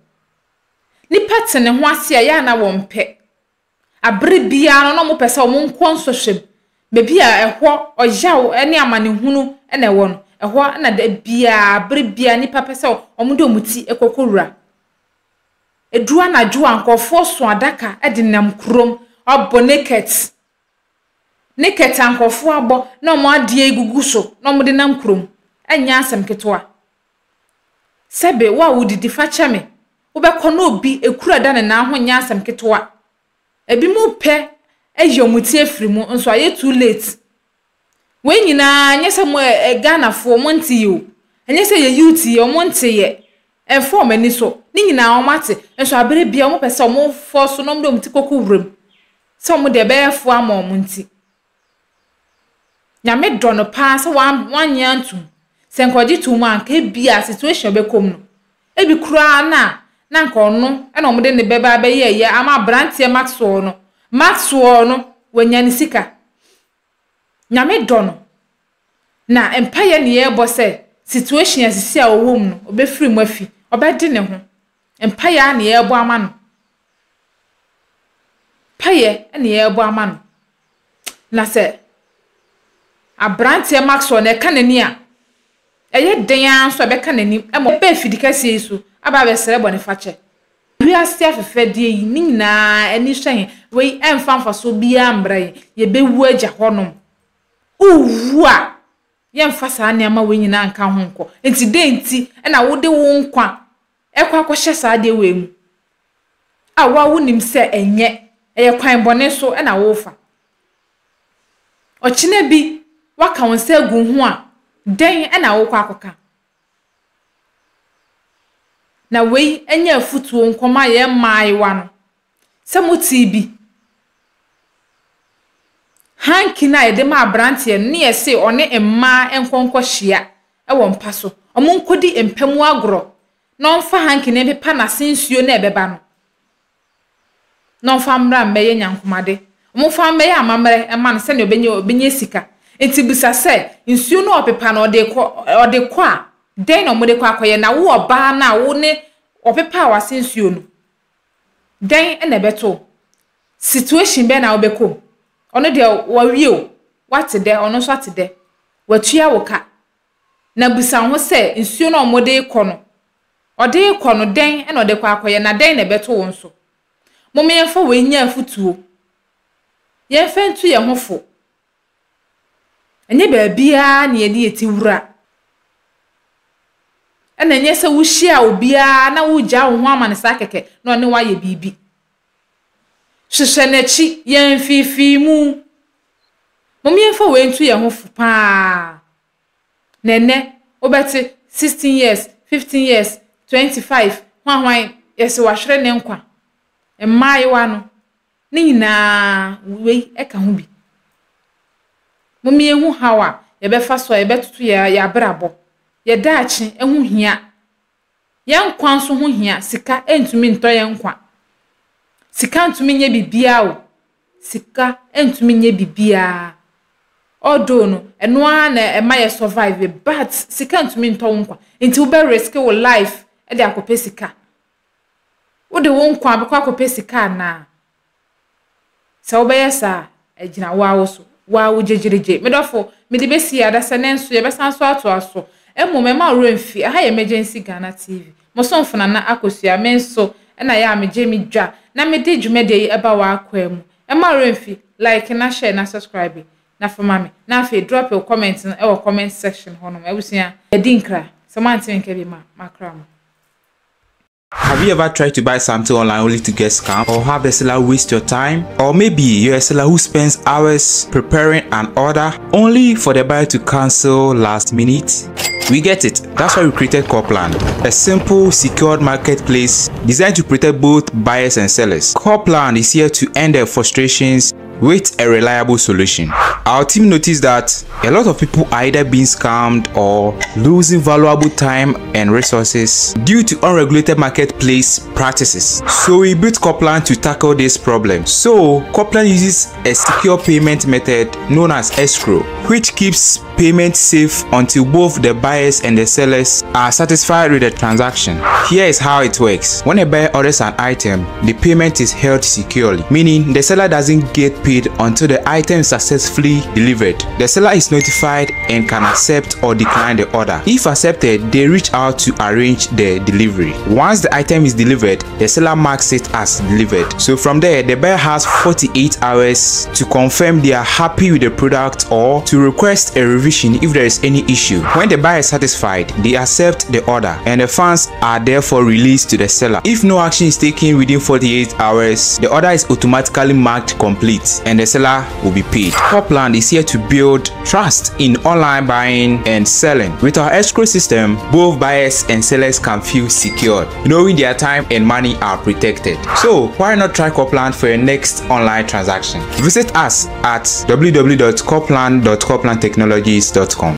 Nipa te ne ho ase a ɛyɛ a na wɔmpɛ. Bere biara no, na wɔpɛ sɛ wɔnkɔ nsɔhwɛ mu, baabi a ɛhɔ ɔyaw ne amanehunu na ɛwɔ no. Ɛhɔ na da biara, bere biara nnipa pɛ sɛ wɔde wɔn ti kɔkɔwura. Ɛduru anadwo a, nkurɔfoɔ so adaka de nam kurom, wɔabɔ naked. Naked a nkurɔfoɔ abɔ na wɔn adeɛ gugu so na wɔde nam kurom. Ɛnyɛ asɛm ketewa. Sɛbe, wo a wodidi, fa kyɛ me. Wobɛkɔ na obi ekura da ne nan ho nyɛ asɛm ketewa. Ebinom pɛ ayi wɔn ti afiri mu nso ayɛ too late. Wei nyinaa nyɛ sɛ mo ɛ Ghanafoɔ mo nte yɛ o. Ɛnyɛ sɛ yɛ youth yi wɔn nte yɛ. Ɛmfa wɔn ani so. Ne nyinaa wɔn ate. Nso abere biara wɔn pɛ sɛ wɔn fɔ so na wɔn de wɔn ti kɔkɔ wuram. Sɛ wɔn deɛ ɛbɛyɛ fo ama wɔn nti. Nyame dɔ no paa sɛ wannye antom. Sɛ nka ɔgye toom a, anka ebia situation a ɔbɛkɔ mu no, ebi koraa na na anka ɔno na wɔde no bɛba abɛyɛ ɛyɛ ama aberanteɛ Maxwell no. Maxwell no, wanya ne sika. Nyame dɔ no. Na mpaeɛ ne yɛrebɔ sɛ situation a sisi a ɔwɔ mu no, ɔbɛfiri mu afi. Ɔbɛde ne ho. Mpaeɛ ara na yɛrebɔ ama no. Mpaeɛ na yɛrebɔ ama no. Na sɛ aberanteɛ Maxwell na ɛka n'ani a, ɛyɛ den ara nso a ɛbɛka n'anim ma ɔbɛba afidi kɛseɛ yi so aba abɛsrɛ bɔnefakyɛ. Wiase afɛfɛdeɛ yi, ne nyinaa ani sɔ yɛn. Wei ɛmfa mfasoɔ biara mmrɛ yɛn. Yɛbɛwu agya hɔnom. Wowu a, yɛmfa saa nneɛma wei nyinaa nka ho nkɔ. Enti dɛn nti na wode wo nkwa rekɔ akɔhyɛ saa adeɛ wei mu a wo ara wonim sɛ ɛnyɛ, ɛyɛ kwan bɔne so na worefa. Ɔkyena bi woaka wo nsa agu wo ho a, dɛn na worekɔ akɔka? Na wei nyɛ afotuo nkɔma yɛn mmaayewa no sɛ motee bi. Hanky no a yɛde ma aberanteɛ no ne yɛse ɔne mmaa nkɔ nkɔhyia wɔ mpa so. Wɔnkɔdi mpa mu agorɔ na ɔmfa hanky no mpepa n'ase nsuo no a ɛbɛba no, na ɔmfa mmra mmɛyɛ nyankomade. Wɔmfa mmɛyɛ amammerɛ mma no sɛdeɛ ɔbɛnya ɔbɛnya sika. Nti bisa sɛ, nsuo no a ɔpepa no ɔde rekɔ ɔde kɔ a, dɛn na wɔde kɔ akɔyɛ? Na wo ɔbaa no a wo ne ɔpepaa w'ase nsuo no, dɛn na ɛbɛto wo? Situation bɛn na wobɛkɔ mu? Ɔno deɛ wawie o, wate dɛ, ɔno nso ate dɛ. Watua wo ka. Na bisa wo ho sɛ, nsuo no a wɔde rekɔ no, ɔde rekɔ no, dɛn na ɔde kɔ akɔyɛ, na dɛn na ɛbɛto wo nso? Momma yɛmfa wei nyɛ afotuo. Yɛmfa ntu yɛn ho fo. Ɛnyɛ baabiara na yɛde yɛn ti wura. Ɛna ɛnyɛ sɛ wohyia obiara na wogyaa wo ho ama no saa kɛkɛ na ɔne wo ayɛ biribi. Hwehwɛ n'akyi, yɛ mfeefeemu. Mom yɛmfa wei nto yɛn ho fo paa. Na ɛnnɛ wobɛte 16 years, 15 years, 25, hwanhwan, yɛse wahwere ne nkwa. Mmaayewa no, Ne nyinaa, wei ka ho bi. Momma yɛnhu haw a yɛbɛfa so a yɛbɛtoto yɛn yɛn abrabɔ. Yɛn daakye ho hia. Yɛn nkwa nso ho hia. Sika ntumi ntɔ yɛn nkwa. Sika ntumi nyɛ biribiara o. Sika ntumi nyɛ biribiara. Although no, ɛno ara na ɛma yɛ survive but sika ntumi ntɔ wo nkwa. Nti wobɛ risk wo life de akɔpɛ sika. Wode wo nkwa bɛkɔ akɔpɛ sika anaa? Sɛ wobɛyɛ saa a, ɛgyina wo ara wo so. Wo ara wo gyegyeregye. Me dɔfo, mede bɛsi ha, adasa nnɛ nso yɛbɛsan so atoa so. Mmom, mma wo werɛ mfi, ɛha yɛ Emergency Ghana TV. Mo somfo Nana Akosua, me nso na ɛyɛ a megye me dwa na mede dwumadie yi ba w'akwaa mu. Mma wo werɛ mfi, like na share na subscribe na fa ma me. Na afei drop wo comment no wɔ comment section hɔnom. Abusua, yɛadi nkra. Sɛ moante me nka bi ma, makra mo. Have you ever tried to buy something online only to get scammed or have the seller waste your time? Or maybe you're a seller who spends hours preparing an order only for the buyer to cancel last minute? We get it. That's why we created Corplan, a simple, secured marketplace designed to protect both buyers and sellers. Corplan is here to end their frustrations with a reliable solution. Our team noticed that a lot of people are either being scammed or losing valuable time and resources due to unregulated marketplace practices. So we built Coplan to tackle this problem. So Coplan uses a secure payment method known as escrow, which keeps payment safe until both the buyers and the sellers are satisfied with the transaction. Here is how it works. When a buyer orders an item, the payment is held securely, meaning the seller doesn't get paid until the item is successfully delivered. The seller is notified and can accept or decline the order. If accepted, they reach out to arrange the delivery. Once the item is delivered, the seller marks it as delivered. So from there, the buyer has 48 hours to confirm they are happy with the product or to request a revision if there is any issue. When the buyer is satisfied, they accept the order and the funds are therefore released to the seller. If no action is taken within 48 hours, the order is automatically marked complete and the seller will be paid. Copland is here to build trust in online buying and selling. With our escrow system, both buyers and sellers can feel secured, knowing their time and money are protected. So why not try Copland for your next online transaction? Visit us at www.copland.coplandtechnologies.com.